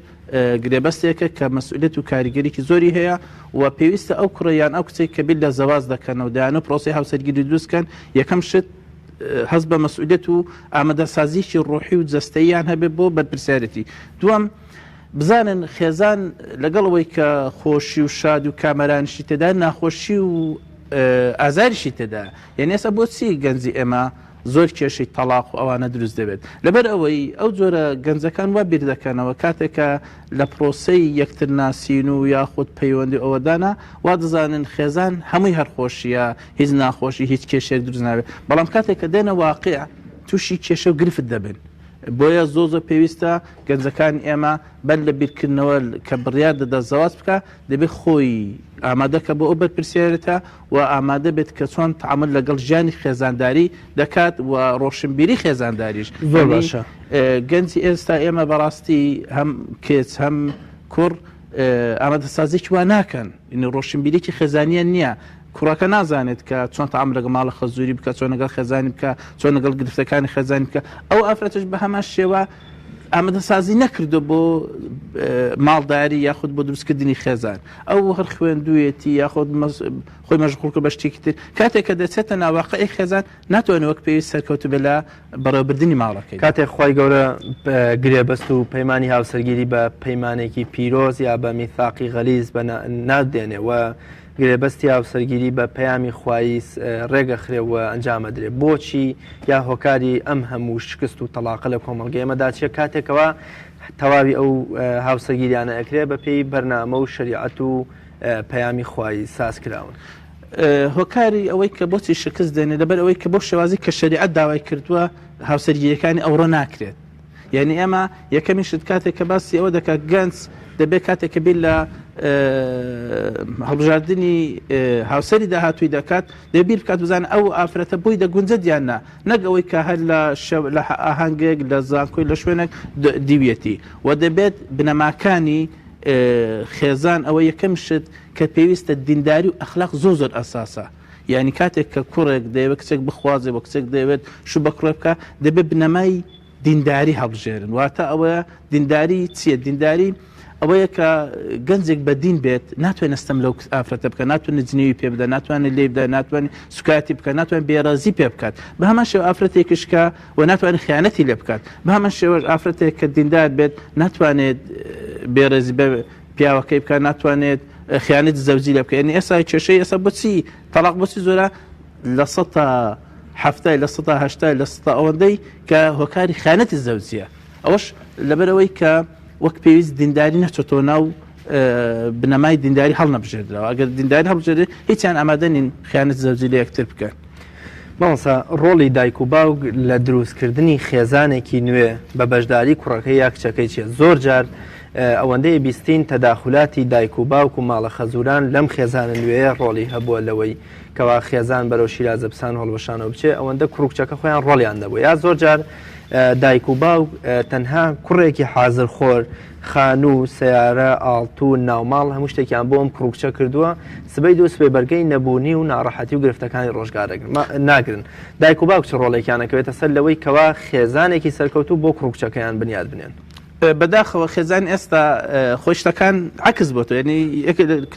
Speaker 5: گرێبەستێکە کە مەسئولیت و کاریگەریی زۆری هەیە و پێویستە ئەو کوڕە یان ئەو کچێک کە بیر لە زەواج دەکەنەوە دەیانەوە پرۆسەی هاوسەرگیری دروست کەن یەکەم شت هەست بە مەسئولیت و ئامادەسازیی ڕۆحی و جەستەییان هەبێت بۆ بەرپرسیارێتی دووەم بزانن خێزان لەگەڵ ئەوەی کە خۆشی و شاد و کامەرانیشی تێدا ناخۆشی و ئازاریشی تێدا یعنی ئێستا بۆچی گەنجی ئێمە زۆر کێشەی تەڵاق و ئەوانە دروست دەبێت لەبەر ئەوەی ئەو جۆرە گەنجەکان وا بیر دەکەنەوە کاتێک کە لە پرۆسەی یەکتر ناسین و یاخود پەیوەندی ئەوەدانا وا دەزانن خێزان هەمووی هەر خۆشیە هیچ ناخۆشی هیچ کێشێک دروست نابێت بەڵام کاتێک کە دێنە واقع تووشی کێشە و گرفت دەبن. بۆیە زۆر زۆر پێویستە گەنجەکانی ئێمە بەر لە بیرکردنەوە کە بڕیار دەدا زەواج بکە دەبێت خۆی ئامادەکە بۆ ئەو بەرپرسیارێتە و ئامادە بێت کە چۆن تعامل لەگەڵ ژیانی خێزانداری دەکات و ڕۆشنبیری خێزانداریش.
Speaker 1: زۆر باشە.
Speaker 5: گەنجی ئێستا ئێمە بەڕاستی هەم کچ هەم کوڕ ئامادەسازیی وا ناکەن، یعنی ڕۆشنبیرێکی خێزانیان نییە. کوڕەکە نازانێت کە چۆن تەعامول لەگەڵ ماڵە خەزووری بکە، چۆن لەگەڵ خێزانی بکە، چۆن لەگەڵ گرفتەکانی خێزانی بکە. ئەو ئافرەتەش بە هەمان شێوە ئامادەسازی نەکردو بۆ ماڵداری یاخود بۆ دروستکردنی خێزان. ئەو هەر خوێندوویەتی یاخود خۆی مەشغوڵ کرد بە شتێکی تر. کاتێک کە دەچێتە ناو واقعی خێزان ناتوانێت وەک پێویست سەرکەوتوو بێت لە بەڕێوەبردنی ماڵەکەی.
Speaker 3: کاتێک خوای گەورە گرێبەست و پەیمانی هاوسەرگیری بە پەیمانێکی پیرۆز یا بە میثاقی غەلیز بە ناو دێنێ و گرێبەستی هاوسەرگیری بە پەیامی خوایی ڕێگەخرێ و ئەنجامەدرێ بۆچی یا هۆکاری ئەم هەموو شکست و تەڵاقە لە کۆمەڵگەی ئێمەدا چیە کاتێکەوە تەواوی ئەو هاوسەرگیریانە ئەکرێ بە پێی بەرنامە و شەریعەت و پەیامی خوایی ساز کراون.
Speaker 5: هۆکاری ئەوەی کە بۆچی شکست دێنێ لەبەر ئەوەی کە بۆ شێوازی کە شەریعەت داوای کردووە هاوسەرگیریەکانی ئەوڕۆ ناکرێت. یعنی ئێمە یەکەمی شت کاتێک کە باسی ئەوە دەکات گەنج دەبێت کاتێک کە بیر لە هەڵبژاردنی هاوسەری داهاتووی دەکات دەبێت بیر بکات بزانێت ئەو ئافرەتە بۆی دەگونجێت یان نا نەک ئەوەی کە هەر لە شەو لە ئاهەنگێک لە زانکۆی لە شوێنێک دیویەتی و دەبێت بنەماکانی خێزان ئەوە یەکەم شت کە پێویستە دینداری و ئەخلاق زۆر زۆر ئەساسە یعنی کاتێک کە کوڕێک دەیەوێت کچێک بخوازێ و کچێک دەیەوێت شوو بە کوڕێ بکە دەبێت بنەمای دینداری هەڵبژێرن واتە ئەوەیە دینداری چییە دینداری ئەوەیە کە گەنجێک بە دین بێت ناتوانێت ستەم لەو ئافرەتە بکە ناتوانێت جنێوی پێ بدە ناتوانێت لێ بدە ناتوانێت سوکایەتی بکە ناتوانێت بێڕێزی پێ بکات بە هەمان شێوە ئافرەتێکیش کە و ناتوانێت خیانەتی لێ بکات بە هەمان شێوەش ئافرەتێک کە دیندار بێت ناتوانێت بێڕێزی بە پیاوەکەی بکات ناتوانێت خیانەتی زەوجی لێ بکات یعنی ئێستا کێشەی ئێستا بۆچی تەڵاق بۆچی زۆرە لە سەتا حەفتای لە سەتا هەشتای لە سەتا ئەوەندەی کە هۆکاری خیانەتی زەوجیە ئەوەش لەبەرئەوەی کە وەک پێویست دینداری نەچۆتەوە ناو بنەمای دینداری هەڵنەبژێردراوە ئەگەر دینداری هەڵبژێرێت هیچیان ئامادە نین خیانەت زەوجی لە یەکتر بکەن.
Speaker 3: مامۆستا ڕۆڵی دایک و باوک لە دروستکردنی خێزانێکی نوێ بە بەشداری کوڕەکەی یا کچەکەی چیە؟ زۆر جار ئەوەندەی بیستین تەداخولاتی دایک و باوک و ماڵە خەزوران لەم خێزانە نوێیە ڕۆڵی هەبووە لەوەی کەوا خێزان بەرەو شیرازە پسان و هەڵوەشانەوە بچێ ئەوەندە کوڕ و کچەکە خۆیان ڕۆڵیان نەبوو یا زۆر جار دایک و باوک تەنها کوڕێکی حازر خۆر خانوو سیارە ئاڵتون ناوماڵ هەموو شتێکیان بۆ ئەم کوڕ و کچە کردووە سبەی دوو سبەی بەرگەی نەبوونی و ناڕەحەتی و گرفتەکانی ڕۆژگار ناگرن دایک و باوک چ ڕۆڵێکیان ئەکەوێتە سەر لەوەی کەوا خێزانێکی سەرکەوتوو بۆ کوڕ و کچەکەیان بنیات بنێن؟
Speaker 5: بەداخەوە خێزان ئێستا خۆی شتەکان عکس بۆ تۆ یعنی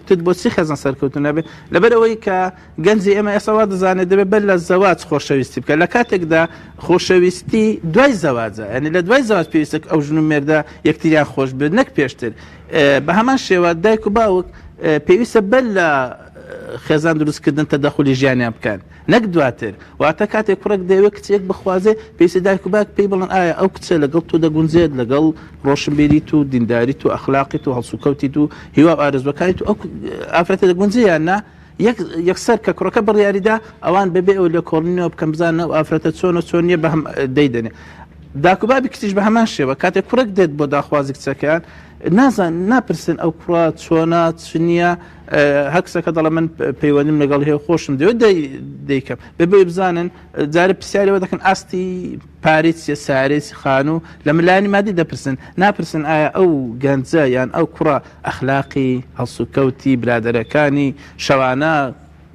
Speaker 5: تت بۆچی خێزان سەرکەوتو نابێت لەبەر ئەوەی کە گەنجی ئێمە ئێستا وا دەزانێت دەبێت بەر لە زەواج خۆشەویستی بکە لە کاتێکدا خۆشەویستی دوای زەواجە یعنی لە دوای زەواج پێویستە ئەو ژن و مێردە یەکتریان خۆش بێت نەک پێشتر بە هەمان شێوە دایک و باوک پێویستە بەر لە خێزان دروستکردن تەدەخولی ژیانیان بکەن نەک دواتر واتە کاتێک کوڕێک دەیەوێت کچێک بخوازێ پێویستە دایک و باک پێی بڵێن ئایا ئەو کچە لەگەڵ تۆ دەگونجێت لەگەڵ ڕۆشنبیریت و دینداریت و ئەخلاقیت و هەڵسوکەوتیت و هیوا و ئارەزوەکانیت و ئەو ئافرەتە دەگونجێ یان نا یەک یەکسەر کە کوڕەکە بڕیاریدا ئەوان بەبێ ئەو لێکۆڵینەوە بکەن بزانن ئەو ئافرەتە چۆنە چۆن نییە بە هەم دەیدەنێ داک و بابی کچیش بە هەمان شێوە کاتێک کوڕێک دێت بۆ داخوازی کچەکەیان نازان ناپرسن ئەو کوڕە چۆنە چ نییە هەر کچەکە دەڵێ من پەیوەندیم لەگەڵ هەیە خۆشم دەوێت دەیکەم بەبێ بزانن جارێ پرسیارەوە دەکەن ئاستی پارەی چیە سارەی خانوو لە ملانی مادی دەپرسن ناپرسن ئایا ئەو گەنجە یان ئەو کوڕە ئەخلاقی هەڵسوکەوتی برادەرەکانی شەوانە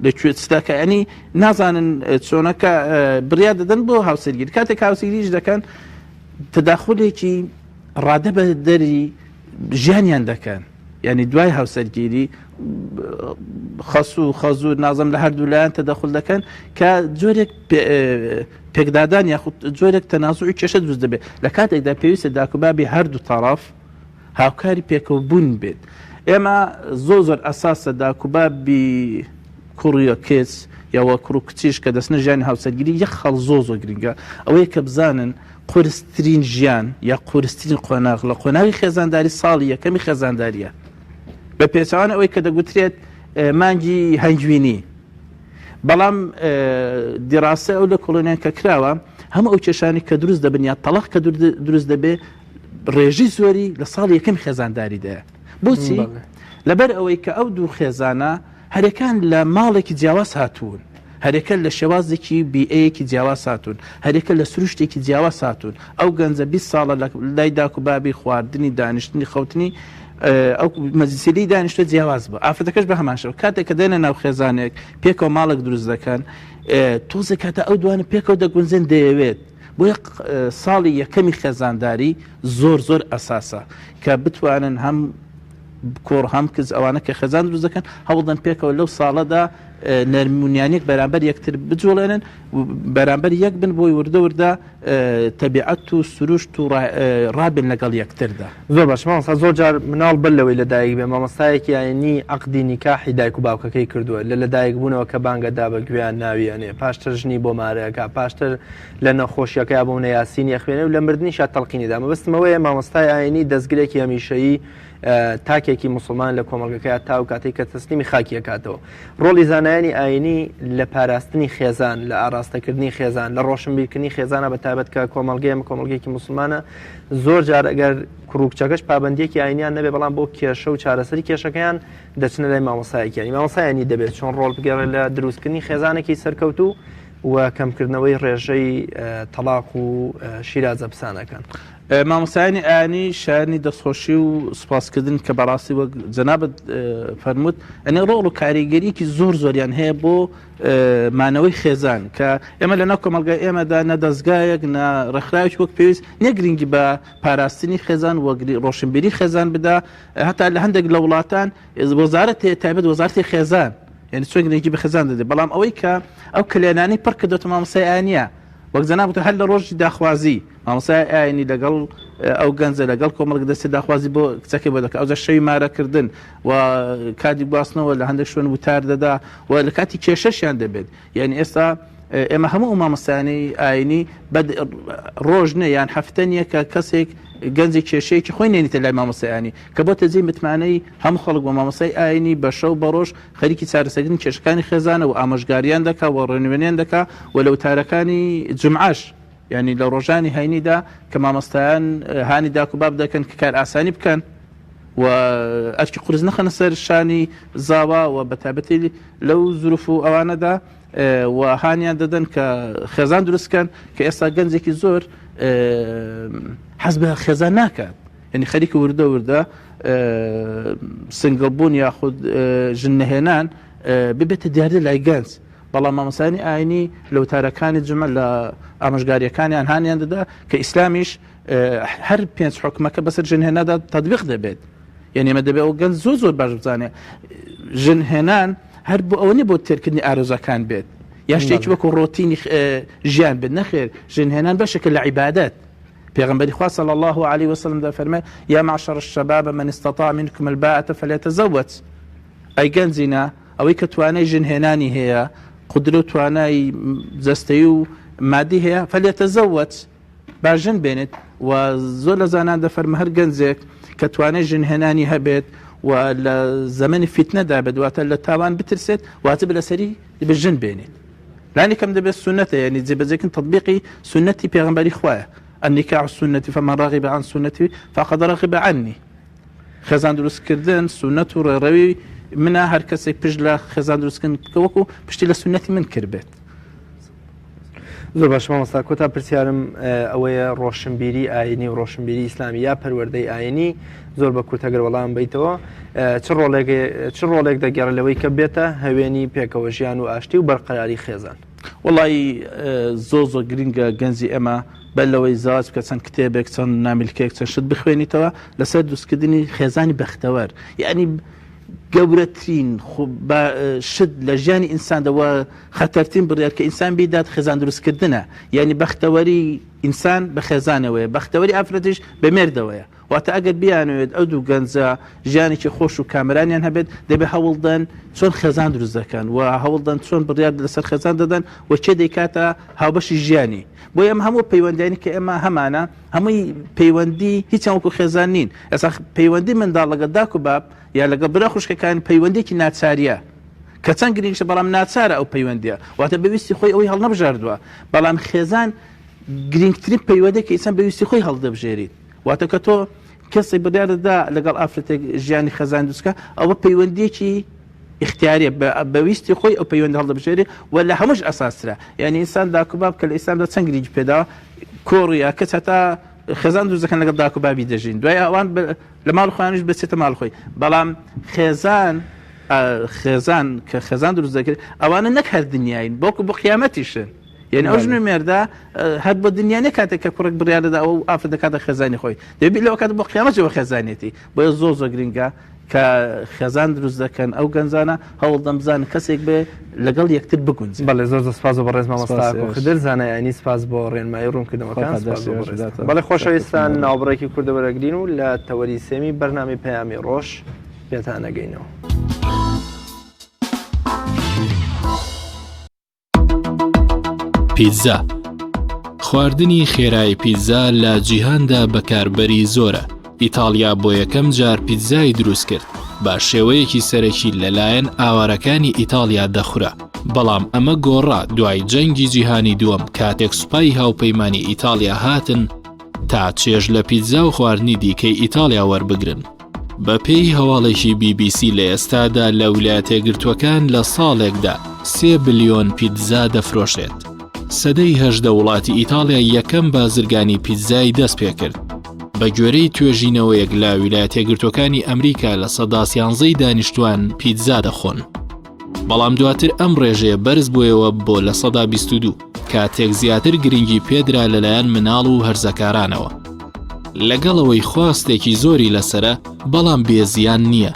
Speaker 5: لەکوێ چ دەکا ینی نازانن چۆنەکە بڕیار دەدەن بۆ هاوسەرگیری کاتێک هاوسەرگیریش دەکەن تەداخولێکی ڕادە بە دەری ژیانیان دەکەن یعنی دوای هاوسەرگیری خەسوو و خەزوور نازم لە هەردوو لایەن تەدەخول دەکەن کە جۆرێک پێکدادان یاخود جۆرێک تەنازوعی کێشە دروست دەبێت لە کاتێکدا پێویستە داکوبابی هەردوو تەڕەف هاوکاری پێکەوە بوون بێت ئێمە زۆر زۆر ئەساسە داکوبابی کوڕیە کچ یاوە کوڕ و کچیش کە دەستنە ژیانی هاوسەرگیری یەک خاڵ زۆر زۆر گرنگە ئەوەیە کە بزانن قورسترین ژیان یا قورسترین قۆناغ لە قۆناغی خێزانداری ساڵی یەکەمی خێزانداریە بە پێچەوانە ئەوەی کە دەگوترێت مانگی هەنگوینی بەڵام دیراسە ئەو لە کۆڵۆنیان کە کراوە. هەموو ئەو کێشانی کە دروست دەبن یا تەڵاق کە دروست دەبێ ڕێژەی زۆری لە ساڵی یەکەمی خێزانداریدایە. بۆچی؟ لەبەر ئەوەی کە ئەو دوو خێزانە هەرەکان لە ماڵێکی جیاواز هاتوون، هەرەکە لە شێوازێکی بیئەیەکی جیاواز هاتوون، هەرەکە لە سروشتێکی جیاواز هاتوون. ئەو گەنجە 20 ساڵە لە لای داک و بابی خواردنی، دانیشتنی، خەوتنی ئەو مەجلیسی لێی دانیشتووە جیاواز بووە. ئافرەتەکەش بە هەمان شێوە. کاتێک کە دێنە ناو خێزانێک پێکەوە ماڵێک دروست دەکەن، تۆزێک کاتە ئەو دوانە پێکەوە دەگونجێن دەیەوێت. بۆیە ساڵی یەکەمی خێزانداری زۆر زۆر ئەساسە کە بتوانن هەم کوڕ هەم کچ ئەوانە کە خێزان دروست دەکەن هەوڵدەن پێکەوە لەو ساڵەدا نەرمونیانێک بەرامبەر یەکتر بجوڵێنن بەرامبەر یەک بن بۆی وردە وردە تەبیعەت و سروشت و ڕابن لەگەڵ یەکتردا.
Speaker 3: زۆر باش مامۆستا زۆر جار مناڵ بەر لەوەی لەدایک بێ مامۆستایەکی ئاینی عەقدی نیکاحی دایک و باوکەکەی کردووە لە لەدایک بوونەوە کە بانگە دا بە گوێیان ناوی ئەنێ پاشتر ژنی بۆ مارە ئەکا پاشتر لە نەخۆشیەکەیا بۆ منە یاسینی ئەخوێنێ و لە مردنیشا تەڵقینی دا مەبەستم ئەوەیە مامۆستای ئاینی دەستگرێکی هەمیشەیی تاکێکی موسڵمان لە کۆمەڵگەکەیا تا ئەو کاتەی کە تەسلیمی خاکی ئەکاتەوە ڕۆڵی زانایانی ئاینی لە پاراستنی خێزان لە ئاراستەکردنی خێزان لە ڕۆشنبیرکردنی خێزانە بە تایبەت کە کۆمەڵگەی ئێمە کۆمەڵگەیەکی موسڵمانە زۆر جار ئەگەر کوڕ و کچەکەش پابەندیەکی ئاینیان نەبێ بەڵام بۆ کێشە و چارەسەری کێشەکەیان دەچنە لای مامۆستایەکیانی مامۆستایانی دەبێت چۆن ڕۆڵ بگێڕێت لە دروستکردنی خێزانێکی سەرکەوتوو و کەمکردنەوەی ڕێژەی تەڵاق و شیرازە پسانەکان.
Speaker 5: مامۆستایانی ئایینی شایەنی دەستخۆشی و سوپاسکردن کە بەڕاستی وەک جەنابت فەرمووت ئەنێ ڕۆڵ و کاریگەریەکی زۆر زۆریان هەیە بۆ مانەوەی خێزان کە ئێمە لە ناو کۆمەڵگای ئێمەدا نە دەستگایەک نە ڕێکخراوێکی وەک پێویست نیە گرنگی بە پاراستنی خێزان وەگری ڕۆشنبیری خێزان بدا هەتا لە هەندێک لە وڵاتان وەزارەت هەیە تایبەت وەزارەتی خێزان یعنی چۆن گرنگی بە خێزان دەدێت بەڵام ئەوەی کە ئەو کلێنانی پڕ کردوێتە مامۆستای ئاینیە وەک جەنابت هەر لە ڕۆژی داخوازی مامۆستای ئاینی لەگەڵ ئەو گەنجە لەگەڵ کۆمەڵک دەستێ داخوازی بۆ کچەکەی بۆ دەکات ئەوجا شەوی مارەکردن و کاتی گواستنەوە لە هەندێک شوێن وتار دەدا و لە کاتی کێشەشیان دەبێت یعنی ئێستا ئێمە هەموو ئەو مامۆستایانی ئاینی بەد ڕۆژ نیە یان هەفتە نییە کە کەسێک گەنجێک کێشەیەکی خۆی نێنیتە لای مامۆستای ئاینی کە بۆتە جێی متمانەی هەموو خەڵک بۆ مامۆستای ئاینی بە شەو بە ڕۆژ خەریکی چارەسەکردنی کێشەکانی خێزانە و ئامۆژگاریان دەکا و ڕێنوێنیان دەکا و لە وتارەکانی جومعەش یعنی لە ڕۆژانی هەینیدا کە مامۆستایان هانی داک و باب دەکەن کە کار ئاسانی بکەن و ئەرکی قورس نەخەنە سەر شانی زاوا و بە تایبەتی لەو زروف و ئەوانەدا و هانیان دەدەن کە خێزان دروست کەن کە ئێستا گەنجێکی زۆر حەز بە خێزان ناکات یعنی خەریکە وردە وردە single بوون یاخود ژن نەهێنان ببێتە دیاردە لای گەنج بەڵام مامۆستایانی ئاینی لە وتارەکانی جمعە لە ئامۆژگاریەکانیان هانیان دەدا کە ئیسلامیش هەر پێنج حکومەکە بەسەر ژنهێنادا تەطبیق دەبێت یعنی ئێمە دەبێت ئەو گەنج زۆر زۆر باش بزانێت ژنهێنان هەر بۆ ئەوە نیە بۆ تێرکردنی ئارەزوەکان بێت یا شتێکی وەکو ڕۆتینی ژیان بێت نەخێر ژنهێنان بەشێکە لە عیبادەت پێغەمبەری خوا صلی الله علیه وسلم دەفەرمێ یا معشر الشباب من استطاع منكم الباءة فليتزوج ئەی گەنجینە ئەوەی کە توانای ژنهێنانی هەیە قودرە و توانای جەستەیی و مادی هەیە فليتزوج با ژن بێنێت و زۆر لە زانان دەفەرمە هەر گەنجێک کە توانای ژنهێنانی هەبێت و لە زەمەنی فیتنەدا بێت واتە لە تاوان بترسێت واجب لەسەری دەبێت ژن بێنێت لانی کەم دەبێت سونەتە یعنی جێبەجێکردن تطبیقی سونەتی پێغەمبەری خوایە النکاح سنتی فمن رغب عن سنتی فقد رغب عني خێزان دروستکردن سونەت و ڕێڕەوی منە هەر کەسێک پشت لە خێزان دروستکردن بکە وەکو پشتی لە سونەتی من کردبێت.
Speaker 3: زۆر باش مامۆستا کۆتا پرسیارم ئەوەیە ڕۆشنبیری ئاینی و ڕۆشنبیری ئیسلامی یا پەروەردەی ئاینی زۆر بە کورتە گەر وەڵام بیتەوە چ ڕۆڵێک چ ڕۆڵێک دەگەڕێت لەوەی کە بێتە هەوێنی پێکەوە ژیان و ئاشتی و بەرقەراری خێزان
Speaker 5: وەڵی زۆر زۆر گرنگە گەنجی ئێمە بەر لەوەی زەواج بکە چەند کتێبێک چەند نامیلکەیەک چەند شت بخوێنیتەوە لەسەر دروستکردنی خێزانی بەختەوەر یعنی گەورەترین شت لە ژیانی ئینساندەوە خەتەرترین بڕیار کە ئینسان بیدات خێزان دروستکردنە یعنی بەختەوەری ئینسان بە خێزانەوەیە بەختەوەری ئافرەتیش بە مێردەوەیە واتە ئەگەر بیانەوێت ئەو دوو گەنجە ژیانێکی خۆش و کامەرانیان هەبێت، دەبێت هەوڵدەن چۆن خێزان دروست دەکەن و هەوڵدەن چۆن بڕیار لەسەر خێزان دەدەن و کێ دەیکاتە هاوبەشی ژیانی. بۆیە ئەم هەموو پەیوەندیانی کە ئێمە هەمانە هەمووی پەیوەندی هیچیان وەکو خێزان نین. ئێستا پەیوەندی منداڵ لەگەڵ داک و باب یا لەگەڵ برا خوشکەکانی پەیوەندیەکی ناچاریە کە چەند گرنگیشە بەڵام ناچارە ئەو پەیوەندیە واتە بە ویستی خۆی ئەوەی هەڵنەبژاردووە بەڵام خێزان. گرنگترین پەیوەندی کە ئینسان بەویستی خۆی هەڵدەبژێریت واتە کە تۆ کەسێک بڕیار دەدا لەگەڵ ئافرەتێک ژیانی خەزان دروستکە ئەوە پەیوەندیەکی اختیاریە بە ویستی خۆی ئەو پەیوەندی هەڵدەبژێرێ و لە هەمووش ئەساسترە یعنی ئینسان داک و باب کە لە ئیسلامدا چەند گرنگی پێداوە کۆڕ یا کچ هەتا خێزان دروست دەکەن لەگەڵ داک و بابی دەژین دوای ئەوان لە ماڵ خۆیانیش بچێتە ماڵ خۆی بەڵام خێزان خێزان کە خێزان دروست دەکرێت ئەوانە نەک هەر دنیاین بەڵکو بۆ قیامەتیشن یعنی ئەو ژن و مێردە هەر بۆ دنیا نیە کاتێک کە کوڕێک بڕیار دەدا ئەو ئافرەت دەکاتە خێزانی خۆی دەبێت لەوە کات بۆ قیامەتەوە خێزانێتی بۆیە زۆر زۆر گرنگە کە خێزان دروست دەکەن ئەو گەنجانە هەوڵ دەم بزانن کەسێک بێ لەگەڵ یەکتر بگونجن.
Speaker 3: بەڵێ زۆر زۆر سپاس بۆ بەڕێز مامۆستا ئاکۆ خدر زانای سپاس بۆ ڕێنمایی و ڕوونکردنەوەکان سپاس بۆ بەڕێزتان. بەڵێ خۆشەویستان ناوبڕێکی کوردە وەرەگرین و لە تەوەری سێمی بەرنامەی پەیامی ڕۆژ پێتان ئەگەینەوە.
Speaker 2: پیتزا خواردنی خێرای پیتزا لە جیهاندا بەکاربەری زۆرە ئیتاڵیا بۆ یەکەم جار پیتزای دروست کرد بە شێوەیەکی سەرەکی لەلایەن ئاوارەکانی ئیتاڵیا دەخورا بەڵام ئەمە گۆڕا دوای جەنگی جیهانی دووەم کاتێک سوپای هاوپەیمانی ئیتاڵیا هاتن تا چێژ لە پیتزا و خواردنی دیکەی ئیتاڵیا وەربگرن. بەپێی هەواڵێکی بی بی سی لە ئێستادا لە ولایەتەیەکگرتووەکان لە ساڵێکدا سێ بلیۆن پیتزا دەفرۆشرێت. سەدەی 18 وڵاتی ئیتاڵیا یەکەم بازرگانی پیتزای دەست پێکرد. بە گوێرەی توێژینەوەیەک لە ویلایەتەیەکگرتووەکانی ئەمریکا لە سەدا سیانزەی دانیشتوان پیتزا دەخۆن. بەڵام دواتر ئەم ڕێژەیە بەرز بوویەوە بۆ 22% کاتێک زیاتر گرنگی پێدرا لەلایەن مناڵ و هەرزەکارانەوە. لەگەڵ ئەوەی خواستێکی زۆری لەسەرە بەڵام بێ زیان نییە.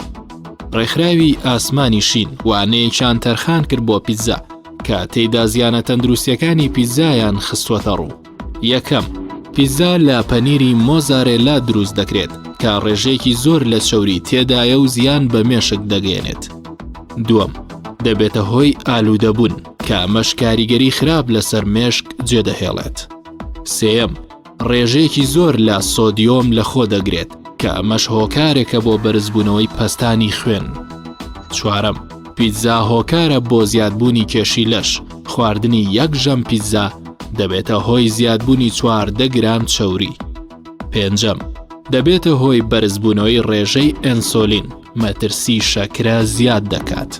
Speaker 2: ڕێکخراوی ئاسمانی شین وانەیەکیان تەرخان کرد بۆ پیتزا کە تێیدا زیانە تەندروستیەکانی پیتزایان خستووەتە ڕوو. یەکەم، پیتزا لە پەنیری مۆزارێلا دروست دەکرێت کە ڕێژەیەکی زۆر لە چەوری تێدایە و زیان بە مێشک دەگەیەنێت. دووەم، دەبێتە هۆی ئالوودەبوون کە ئەمەش کاریگەری خراپ لەسەر مێشک جێدەهێڵێت. سێیەم، ڕێژەیەکی زۆر لە سۆدیۆم لەخۆ دەگرێت کە ئەمەش هۆکارێکە بۆ بەرزبوونەوەی پەستانی خوێن. چوارەم، پیتزا هۆکارە بۆ زیادبوونی کێشی لەش، خواردنی یەک ژەم پیتزا دەبێتە هۆی زیادبوونی 14 گرام چەوری. پێنجەم، دەبێتە هۆی بەرزبوونەوەی ڕێژەی ئەنسۆلین، مەترسی شەکرە زیاد دەکات.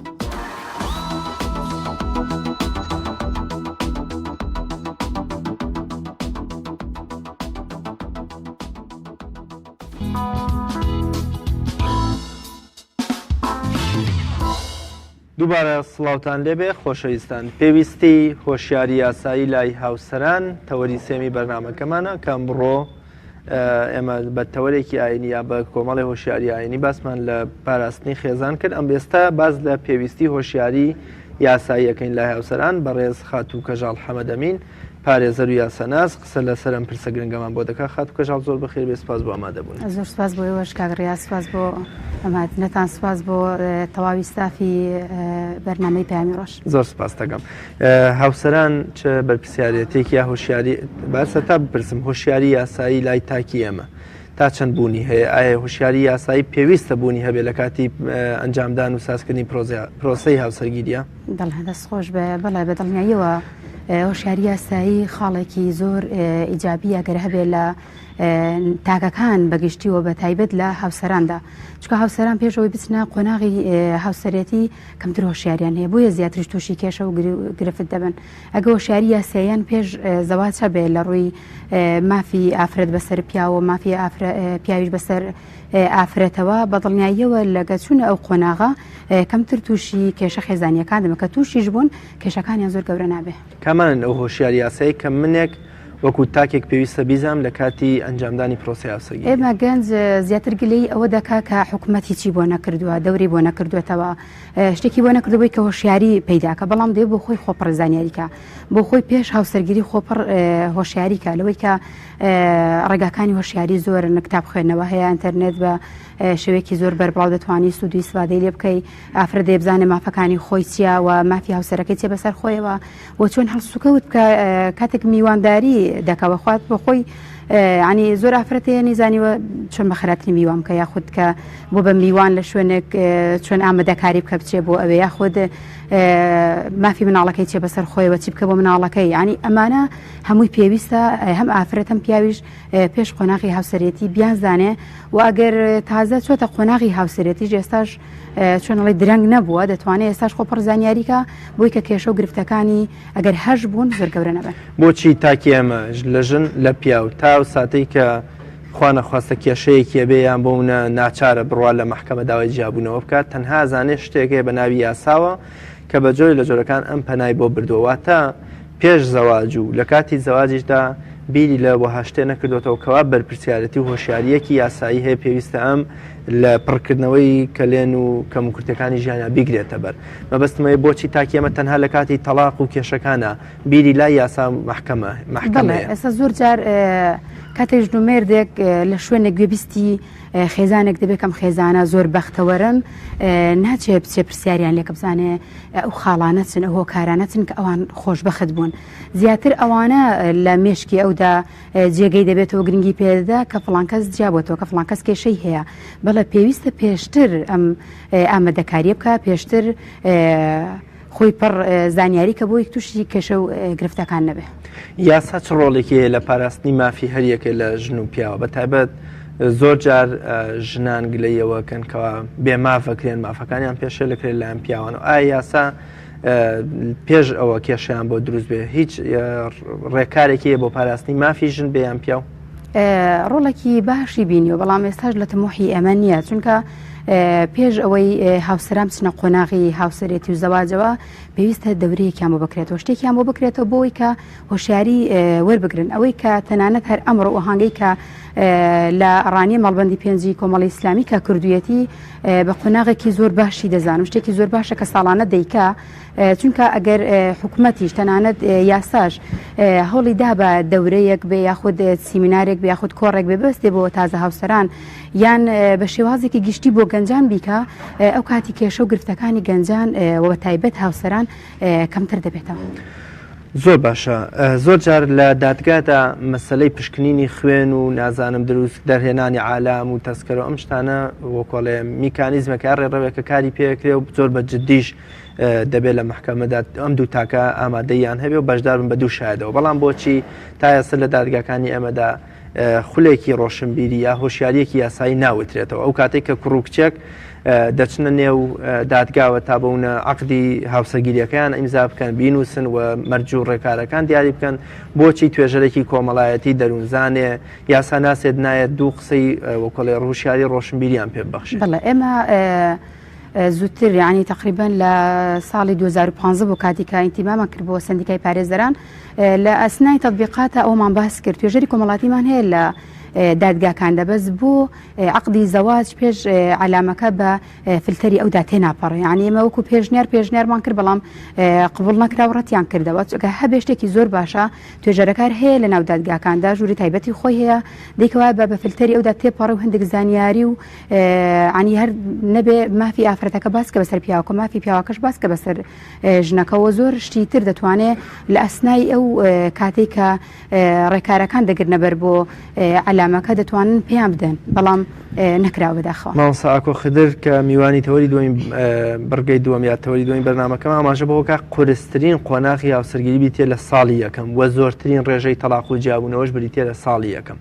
Speaker 3: دووبارە سڵاوتان لێبێ خۆشەویستان. پێویستی هۆشیاری یاسایی لای هاوسەران تەوەری سێمی بەرنامەکەمانە کە ئەمڕۆ ئێمە بە تەوەرێکی ئاینی یا بە کۆمەڵی هۆشیاری ئاینی باسمان لە پاراستنی خێزان کرد ئەم ئێستا باز لە پێویستی هۆشیاری یاساییەکەین لای هاوسەران بەڕێز خاتوو کەژاڵ حەمەدەمین پارێزەر و یاساناس قسە لەسەر ئەم پرسە گرنگەمان بۆ دەکات خاتوو کەژاڵ زۆر بەخێر بێ سپاس بۆ ئامادەبوون.
Speaker 6: زۆر سپاس بۆ ئێوەش کاک ڕیاز سپاس بۆ ئەمهاتنەتان سپاس بۆ تەواوی ستافی بەرنامەی پەیامی ڕۆژ.
Speaker 3: زۆر سپاس دەکەم. هاوسەران چ بەرپرسیارێتێک یا هۆشیاری با سەرتا بپرسم هۆشیاری یاسایی لای تاکی ئێمە تا چەند بوونی هەیە ئایا هۆشیاری یاسایی پێویستە بوونی هەبێ لە کاتی ئەنجامدان و سازکردنی پرۆسەی هاوسەرگیریە؟
Speaker 6: دەڵێ دەست خۆش بێ بەڵێ بە دڵنیاییەوە هۆشیاری یاسایی خاڵێکی زۆر ئیجابیە گەر هەبێ لە تاکەکان بەگشتی و بە تایبەت لە هاوسەراندا چکە هاوسەران پێشەوەی بچنە قۆناغی هاوسەرێتی کەمتر هۆشیاریان هەیە بۆیە زیاتریش تووشی کێشە و گرفت دەبن ئەگە هۆشیاری یاساییان پێش زەواج هەبێ لە ڕووی مافی ئافرەت بەسەر پیاوە مافی پیاویش بەسەر ئافرەتەوە بە دڵنیاییەوە لەگە چوونە ئەو قۆناغە کەمتر تووشی کێشە خێزانیەکان دەبن کە تووشیش بوون کێشەکانیان زۆر گەورە نابێ.
Speaker 3: کامانن ئەو هۆشیاری یاسایی کە منێک وەکو تاکێک پێویستە بیزانم لە کاتی ئەنجامدانی پرۆسەی هاوسەرگیری؟
Speaker 6: ئێمە گەنج زیاتر گلەیی ئەوە دەکا کە حکومەت هیچی بۆ نەکردووە، دەورەی بۆ نەکردووەتەوە، شتێکی بۆ نەکردووە بۆی کە هۆشیاری پەیدا کە، بەڵام دەبێ بۆ خۆی خۆپڕ زانیاری کا، بۆ خۆی پێش هاوسەرگیری خۆپڕ هۆشیاری کا لەوەی کە ڕێگاکانی هۆشیاری زۆرن، کتاب خوێندنەوە هەیە، ئینتەرنێت بە شێوەیەکی زۆر بەربڵاو دەتوانی سوود و ئیسفادەی لێ بکەی، ئافرەت دەبێ بزانێ مافەکانی خۆی چییە و مافی هاوسەرەکەی چییە بەسەر خۆیەوە و چۆن هەڵسوکەوت بکە کاتێک میوانداری دەکەوە خوات بۆ خۆی ینی زۆر ئافرەت هەیە نەیزانیوە چۆن بە خراپترین میوان بکە یاخود کە بۆ بە میوان لە شوێنێک چۆن ئامادەکاری بکە بچێ بۆ ئەوێ یاخود. مافی مناڵەکەی چێ بەسەر خۆیەوە چی بکە بۆ مناڵەکەی ینی ئەمانە هەمووی پێویستە هەم ئافرەت هەم پیاویش پێش قۆناغی هاوسەرێتی بیانزانێ و ئەگەر تازە چۆتە قۆناغی هاوسەرێتیش ئێستاش چۆنڵی درەنگ نەبووە دەتوانێت ئێستاش خۆ پڕ زانیاریکە بۆی کە کێشە و گرفتەکانی ئەگەر هەش بوون زۆر گەورە نەبن.
Speaker 3: بۆچی تاکی ئێمە لە ژن لە پیاو تا ئەو ساتەی کە خوا نەخواستە کێشەیەکی هەبێ یان بۆ منە ناچارە بڕوا لە مەحکەمە داوای جیابوونەوە بکات تەنها زانێ شتێک هەیە بە ناوی یاساوە کە بە جۆری لە جۆرەکان ئەم پەنای بۆ بردووە واتە پێش زەواج و لە کاتی زەواجیشدا بیری لە وەها شتێ نەکردوێتەوە کەوا بەرپرسیارەتی و هۆشیاریەکی یاسایی هەیە پێویستە ئەم لە پڕکردنەوەی کەلێن و کەموکورتەکانی ژیانە بیگرێتە بەر مەبەستمەوەی بۆچی تاکی ئەمە تەنها لە کاتی تەلاق و کێشەکانە بیری لای یاسا مەحکەمە مەحکەمەیە.
Speaker 6: ئێستا زۆر جار کاتێک ژن و مێردێک لە شوێنێک گوێبیستی خێزانێک دەبێت کەم خێزانە زۆر بەختەوەرن ناچێ بچێ پرسیاریان لێکە بزانێ ئەو خاڵانە چن ئەو هۆکارانە چن کە ئەوان خۆشبەخت بوون زیاتر ئەوانە لە مێشکی ئەودا جێگەی دەبێتەوە گرنگی پێدەدا کە فڵان کەس جیابۆتەوە کە فڵان کەس کێشەی هەیە بەڵێ پێویستە پێشتر ئەم ئامادەکاریە بکە پێشتر خۆی پڕ زانیاری کە بۆی تووشی کێشە و گرفتەکان نەبێ.
Speaker 3: یاسا چ ڕۆڵێکی هەیە لە پاراستنی مافی هەریەکە لە ژن و پیاوە بە تایبەت زۆر جار ژنان گلەیەوە کەن کەوا بێ مافەکرێن مافەکانیان پێشێل دەکرێت لایەن پیاوان و ئایا یاسا پێش ئەوە کێشیان بۆ دروست بێ هیچ ڕێکارێکی هەیە بۆ پاراستنی مافی ژن بێیان پیاو؟
Speaker 6: ڕۆڵێکی باشی بینیوە بەڵام ئێستاش لە تموحی ئێمە نییە چونکە پێش ئەوەی هاوسەران بچنە قۆناغی هاوسەرێتی و زەواجەوە پێویستە دەورەیەکیان بۆ بکرێتەوە شتێکیان بۆ بکرێتەوە بۆی کە هۆشیاری وەربگرن ئەوەی کە تەنانەت هەر ئەمڕۆ ئۆهانگەی کە لە ڕانیە مەڵبندی پێنجی کۆمەڵی ئیسلامی کە کردویەتی بە قۆناغێکی زۆر باشی دەزانم شتێکی زۆر باشە کە ساڵانە دەیکا چونکە ئەگەر حکومەتیش تەنانەت یاساش هەوڵی دا بە دەورەیەک بێ یاخود سیمینارێک بێ یاخود کۆڕێک بێ بەستێ بۆ تازە هاوسەران یان بە شێوازێکی گشتی بۆ گەنجان بیکە ئەو کاتی کێشە و گرفتەکانی گەنجان و تایبەت هاوسەران کەمتر دەبێتەوە.
Speaker 3: زۆر باشە زۆر جار لە دادگادا مەسلەی پشکنینی خوێن و نازانم دروست دەرهێنانی عالام و تەسکەرە ئەم شتانە وەکۆڵێ میکانیزمەکە ڕێڕەوێکە کاری پێکرێ و زۆر بە جددیش دەبێت لە مەحکەمەدا ئەم دوو تاکە ئامادەیان هەبێ و بەشدار بن بە دوو شایدەوە بەڵام بۆچی تا ئێستا لە دادگاکانی ئێمەدا خولێکی ڕۆشنبیری یا هۆشیاریەکی یاسایی ناوترێتەوە ئەو کاتێک کە کوڕ و کچێک دەچنە نێو دادگاوە تا بەونە عقدی هاوسەرگیریەکەیان ئیمزا بکەن بینوسن و مەرج و ڕێکارەکان دیاری بکەن بۆچی توێژەرێکی کۆمەڵایەتی دەروونزانێ یاسا ناسێت نایەت دوو قسەی وەکۆڵێ ڕوشیاری ڕۆشنبیریان پێ ببەخشێت.
Speaker 6: بەڵێ ئێمە زووتر یعنی تقریبا لە ساڵی 2015 بۆ کاتی کە ئینتیمامان کرد بۆ سندیکای پارێزەران لە ئەسنای تطبیقاتە ئەومان باس کرد توێژەری کۆمەڵاتیمان هەیە لە دادگاکاندا بەس بۆ عقدی زەواج پێش عەلامەکە بە فلتەری ئەودا تێناپەڕێ یعنی ئێمە وەکو پێشنیار پێشنیارمان کرد بەڵام قبول نەکرا و ڕەتیان کردەوە چونکە هەبێ شتێکی زۆر باشە توێژەرەکار هەیە لە ناو دادگاکاندا ژووری تایبەتی خۆی هەیە دیکەوە بە بە فلتەری ئەودا تێپەڕێ و هەندێک زانیاری و عنی هەر نەبێ مافی ئافرەتەکە باس کە بەسەر پیاوەکە مافی پیاوەکەش باس کە بەسەر ژنەکەەوە زۆر شتی تر دەتوانێت لە ئەسنای ئەو کاتێک کە ڕێکارەکان دەگرنە بەر بۆ عەلامەکە دەتوانن پێیان بدەن بەڵام نەکراوە بەداخەوە.
Speaker 3: مامۆستا ئاکۆ خدر کە میوانی تەوەری دووەمی بڕگەی دووەم یا تەوەری دووەمی بەرنامەکەمە ئاماژە بەوە کە قورسترین قۆناغی هاوسەرگیری بریتیە لە ساڵی یەکەم و زۆرترین ڕێژەی تەڵاق و جیابوونەوەش بریتیە لە ساڵی یەکەم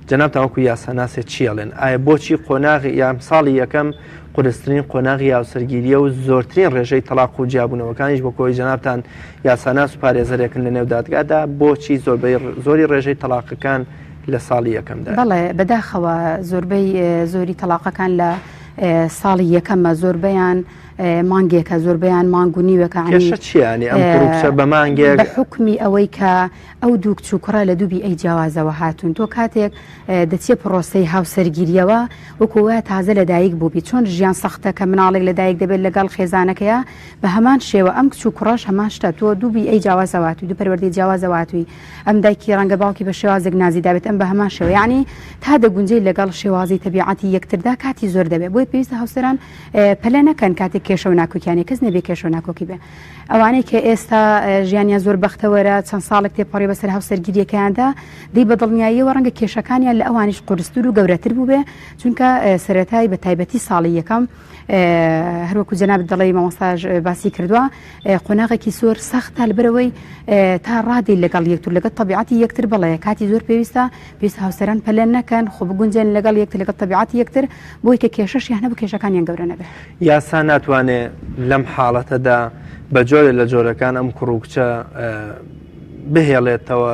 Speaker 3: جەنابتان وەکو یاساناسێ چی ئەڵێن ئایا بۆچی قۆناغی یان ساڵی یەکەم قورسترین قۆناغی هاوسەرگیریە و زۆرترین ڕێژەی تەڵاق و جیابوونەوەکانیش بۆ کۆی جەنابتان یاساناس و پارێزەرێکن لە نێو دادگادا بۆچی زۆربەی زۆری ڕێژەی تەڵاقەکان لە ساڵی یەکەمدا؟
Speaker 6: بەڵێ بەداخەوە زۆربەی زۆری تەڵاقەکان لە ساڵی یەکەمە زۆربەیان مانگێکە زۆربەیان مانگ و نیوێکە
Speaker 3: کێشە چیانی ئەم کوڕ و کچە بە مانگێک
Speaker 6: بە حوکمی ئەوەی کە ئەو دوو کچ و کوڕە لە دوو بیئەی جیاوازەوە هاتوون تۆ کاتێک دەچیە پڕۆسەی هاوسەرگیریەوە وەکو وایە تازە لەدایک بووبی چۆن ژیان سەختە کە مناڵێک لەدایک دەبێت لەگەڵ خێزانەکەیا بە هەمان شێوە ئەم کچ و کوڕەش هەمان شتە تۆ دوو بیئەی جیاوازەوە هاتووی دوو پەروەردەی جیاوازەوە هاتووی ئەم دایکی ڕەنگە باوکی بە شێوازێک نازی دابێت ئەم بە هەمان شێوە یعنی تا دەگونجێی لەگەڵ شێوازی تەبیعەتی یەکتردا کاتی زۆر دەبێت بۆیە پێویستە هاوسەران پەلە نەکەن کاتێک. کێشە و ناکۆکیانی کەس نەبێ کێشە و ناکۆکی بێ ئەوانەی کە ئێستا ژیانیان زۆر بەختەوەرە چەند ساڵێک تێپەڕی بەسەر هاوسەرگیریەکەیاندا دی بە دڵنیاییەوە ڕەنگە کێشەکانیان لە ئەوانیش قورستر و گەورەتر بووبێ چونکە سەرەتای بە تایبەتی ساڵی یەکەم هەروەکو جەنابت دەڵێی مامۆستاش باسی کردووە قۆناغێکی زۆر سەختە لەبەرەوەی تا ڕادی لەگەڵ یەکتر لەگەڵ تەبیعەتی یەکتر بڵێ کاتی زۆر پێویستە پێویست هاوسەران پەلە نەکەن خۆ بگونجێن لەگەڵ یەکتر لەگەڵ تەبیعەتی یەکتر بۆی کە کێشەشیان هەبوو کێشەکانیان گەورە نەبێ.
Speaker 3: یاسا ناتوانێ لەم حاڵەتەدا بە جۆرێ لە جۆرەکان ئەم کوڕ و کچە بهێڵێتەوە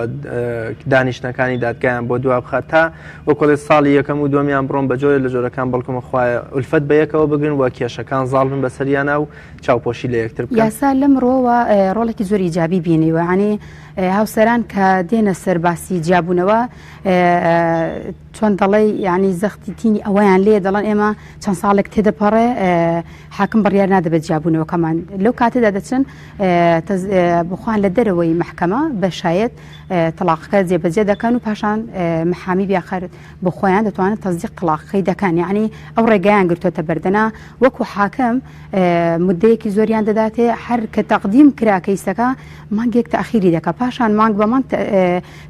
Speaker 3: دانیشتنەکانی دادگایان بۆ دوا بخات تا وەکۆڵێ ساڵی یەکەم و دووەمیان بڕۆن بە جۆرێ لە جۆرەکان بەڵکم خوایە ئولفەت بە یەکەوە بگرن و کێشەکان زاڵ بن بەسەریانە و چاوپۆشی لە یەکتر بکەن.
Speaker 6: یاسا لەم ڕووەوە ڕۆڵێکی زۆر ئیجابی بینیوە یانی هاوسەران کە دێنە سەر باسی جیابوونەوە چۆن دەڵێی یانی زەختی تینی ئەوەیان لێ دەڵێن ئێمە چەند ساڵێک تێدەپەڕێ حاکم بڕیار نادەبێت جیابوونەوەکەمان لەو کاتەدا دەچن بخوان لە دەرەوەی محکەمە بە شایەت تەڵاقەکە جێبەجێ دەکەن و پاشان محامی بیاخەر بۆ خۆیان دەتوانن تەزیق تەڵاقەکەی دەکەن یعنی ئەو ڕێگایان گرتوێتە بەردەنا وەکو حاکم مدەیەکی زۆریان دەداتێ هەر کە تەقدیم کرا کەیسەکە مانگێک تاخیری دەکا پاشان مانگ بە مانگ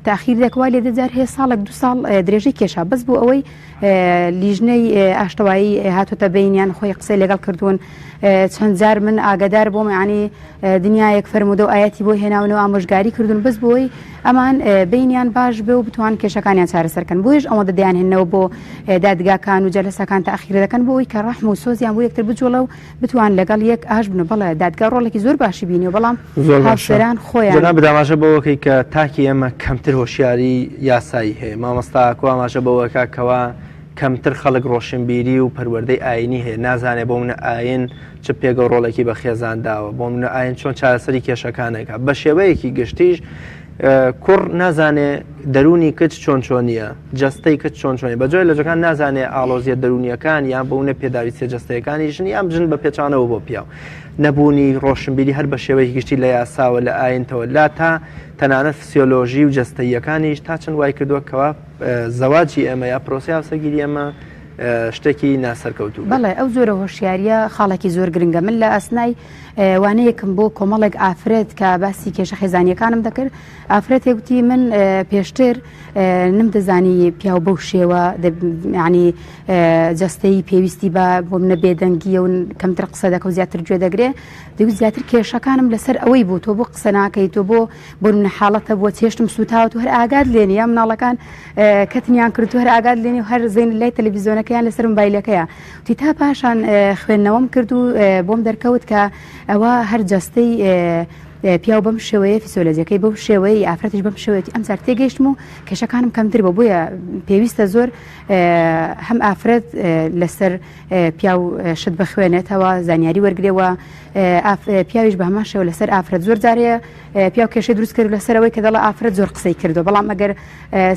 Speaker 6: تاخیر دەکا وای لێدێت جار هەیە ساڵێک دو ساڵ درێژەی کێشا بەس بۆ ئەوەی لیژنەی ئاشتەوایی هاتوتە بینیان خۆی قسەی لەگەڵ کردوون چەند جار من ئاگادار بۆم ینی دنیایەک فەرمودە و ئاەتی بۆ هێناون و ئامۆژگاری کردوون بەس بۆی ئەمان بینیان باش بێ و بتوان کێشەکانیان چارەسەرکەن بۆیش ئەوەندە دەیان هێنەوە بۆ دادگاکان و جەلەسەکان تاخیر دەکەن بۆ ئەوی کە ڕەحم و سۆزیان بۆ یەکتر بجوڵە و بتوان لەگەڵ یەک ئاش بن و بەڵێ دادگا ڕۆڵێکی زۆر باشی بینیوە بەڵام
Speaker 3: زۆر باشە
Speaker 6: هاوسەران خۆیان
Speaker 3: جەنابت ئاماژە بەوەکەی کە تاکی ئێمە کەمتر هۆشیاری یاسایی هەیە مامۆستا ئاکۆ ئاماژە بەوەکا کەوا کەمتر خەڵک ڕۆشنبیری و پەروەردەی ئاینی هەیە نازانێ بۆ منە ئاین چ پێگە و ڕۆڵێکی بە خێزان داوە بۆ منە ئاین چۆن چارەسەری کێشەکانێکە بە شێوەیەکی گشتیش کوڕ نازانێ دەروونی کچ چۆن چۆنیە، جەستەی کچ چۆن چۆنیە، بە جۆرێ لە جۆرەکان نازانێ ئاڵۆزیە دەروونیەکان یان بوونە پێداویستیە جەستەیەکانی ژن یان ژن بە پێچانەوە بۆ پیاو. نەبوونی ڕۆشنبیری هەر بە شێوەیەکی گشتی لە یاساوە لە ئاینتەوە لا تا تەنانەت فسیۆلۆژی و جەستەییەکانیش تا چەند وای کردووە کەوا زەواجی ئێمە یا پرۆسەی هاوسەرگیری ئێمە شتێکی ناسەرکەوتوو بێت.
Speaker 6: بەڵێ ئەو جۆرە هۆشیاریە خاڵێکی زۆر گرنگە من لە ئەسنای وانەیەکم بۆ کۆمەڵێک ئافرەت کە باسی کێشە خێزانیەکانم دەکرد ئافرەتێک وتی من پێشتر نمدەزانی پیاو بەو شێوە ینی جەستەی پێویستی بە بۆ منە بێدەنگیە و کەمتر قسە دەکە و زیاتر گوێ دەگرێ دەوت زیاتر کێشەکانم لەسەر ئەوەی بوو تۆ بۆ قسە ناکەی تۆ بۆ بۆ منە حاڵەتە بووە چێشتم سووتاوە و هەر ئاگات لێنی یا مناڵەکان کەتنیان کرد و هەر ئاگات لێنی و هەر زین لای تەلەڤیزیۆنەکەیان لەسەر مۆبایلەکەیە وتی تا پاشان خوێندنەوەم کرد و بۆم دەرکەوت کە ئەوە هەر جەستەی پیاو بەم شێوەیە فیسۆلۆجیەکەی بەو شێوەیە ئافرەتیش بەم شێوەیەتی ئەم جار تێگەیشتم و کێشەکانم کەمتر بوو بۆیە پێویستە زۆر هەم ئافرەت لەسەر پیاو شت بخوێنێتەوە زانیاری وەرگێوە پیاویش بە هەمان شێوە لەسەر ئافرەت زۆر جارەیە پیاو کێشەی دروست کرد لەسەرەوەی کە دەڵە ئافرەت زۆر قسەی کردو بەڵام ئەگەر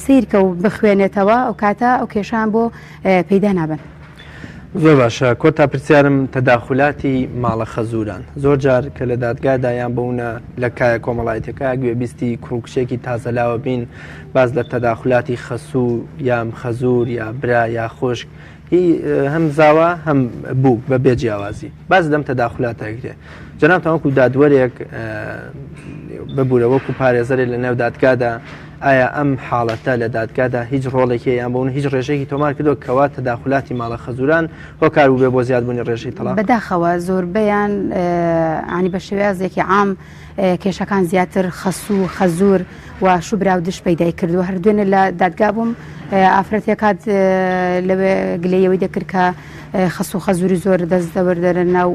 Speaker 6: سیرکە و بخوێنێتەوە ئەو کاتە ئەو کێشان بۆ پەیدا نابن.
Speaker 3: زۆر باشە کۆتا پرسیارم تەداخولاتی ماڵە خەزوران زۆر جار کە لە دادگادا یان بەونە لە کایە کۆمەڵایەتەکە گوێبیستی کوڕ و کچێکی تازەلاوە بین باز لە تەداخولاتی خەسوو یام خەزور یا برا یا خوشک هی هەم زاوا هەم بووک بە بێ جیاوازی باز لەم تەداخولاتە ئەکرێ جەنابتان وەکو دادوەرێک ببوورە وەکو پارێزەرێک لە نێو دادگادا ئایا ئەم حاڵەتە لە دادگادا هیچ ڕۆڵێکی یان بۆ هیچ ڕێژەیەکی تۆمار کردو کەوا تەداخولاتی ماڵە خەزوران هۆکار بوو بێ بۆ زیادبوونی ڕێژەی تەڵاق؟
Speaker 6: بەداخەوە زۆربەیان ینی بە شێوازێکی عام کێشەکان زیاتر خەسوو خەزور و شوبرا و دش پەیدای کردووە هەر دوێنێ لە دادگا بووم ئافرەتێک هات لەوێ گلەیەوەی دەکرد کە خەسوو خەزوری زۆر دەست دەوەردەرە ناو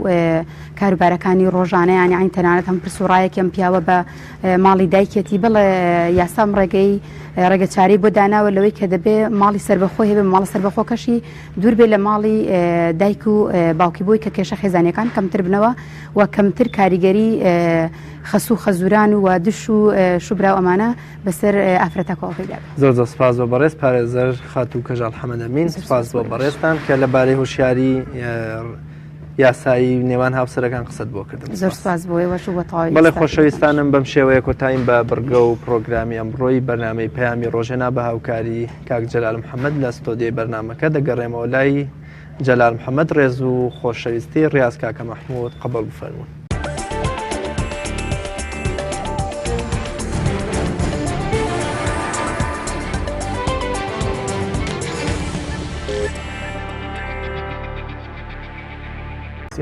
Speaker 6: کاروبارەکانی ڕۆژانەیان یانی تەنانەت هەم پرس و ڕایەکی ئەم پیاوە بە ماڵی دایکێتی بڵێ یاسام ڕێگەی ڕێگە چارەی بۆ داناوە لەوەی کە دەبێ ماڵی سەربەخۆ هەبێ ماڵە سەربەخۆکەشی دوور بێ لە ماڵی دایک و باوکی بۆی کە کێشە خێزانیەکان کەمتر بنەوە و کەمتر کاریگەری خەسوو خەزوران و دش و شوبرا و ئەمانە بەسەر ئافرەتەکەوە پەیدا بێت.
Speaker 3: زۆر زۆر سپاس بۆ بەڕێز پارێزەر خاتوو کەژاڵ حەمەدەمین، سپاس بۆ بەڕێزتان کە لە بارەی هۆشیاری یاسایی نێوان هاوسەرەکان قسەت بۆ کردم.
Speaker 6: زۆر سپاس بۆ ئێوەش و بۆ تەواوی
Speaker 3: بەڵێ خۆشەویستانم بەم شێوەیە کۆتاییم بە بڕگە و پڕۆگرامی ئەمڕۆی بەرنامەی پەیامی ڕۆژ هێنا بە هاوکاری کاک جەلال محەمەد لە ستۆدیۆی بەرنامەکە دەگەڕێمەوە لای. جەلال محەمەد ڕێز و خۆشەویستی ڕیاز کاکە مەحمود قبوڵ بفەرموون.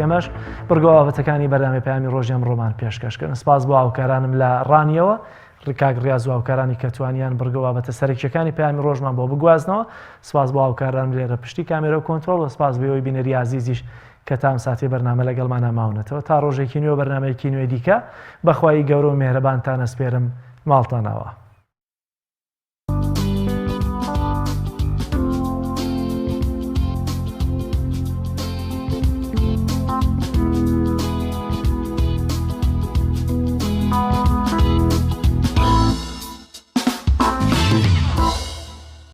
Speaker 1: ئێمەش بڕگە بابەتەکانی بەرنامەی پەیامی ڕۆژی ئەمڕۆمان پێشکەش کردن. سپاس بۆ هاوکارانم لە ڕانیەوە، کاک ڕیاز و هاوکارانی کە توانیان بڕگە بابەتە سەرەکیەکانی پەیامی ڕۆژمان بۆ بگوازنەوە. سپاس بۆ هاوکارانم لێرە پشتی کامێرە و کۆنترۆڵ و سپاس بۆ ئێوەی بینەری ئازیزیش کە تا ئەم ساتەی بەرنامە لەگەڵمانا ماونەتەوە. تا ڕۆژێکی نوێ و بەرنامەیەکی نوێی دیکە بە خوای گەورە و مێهرەبانتان ئەسپێرم. ماڵتان ئاوا.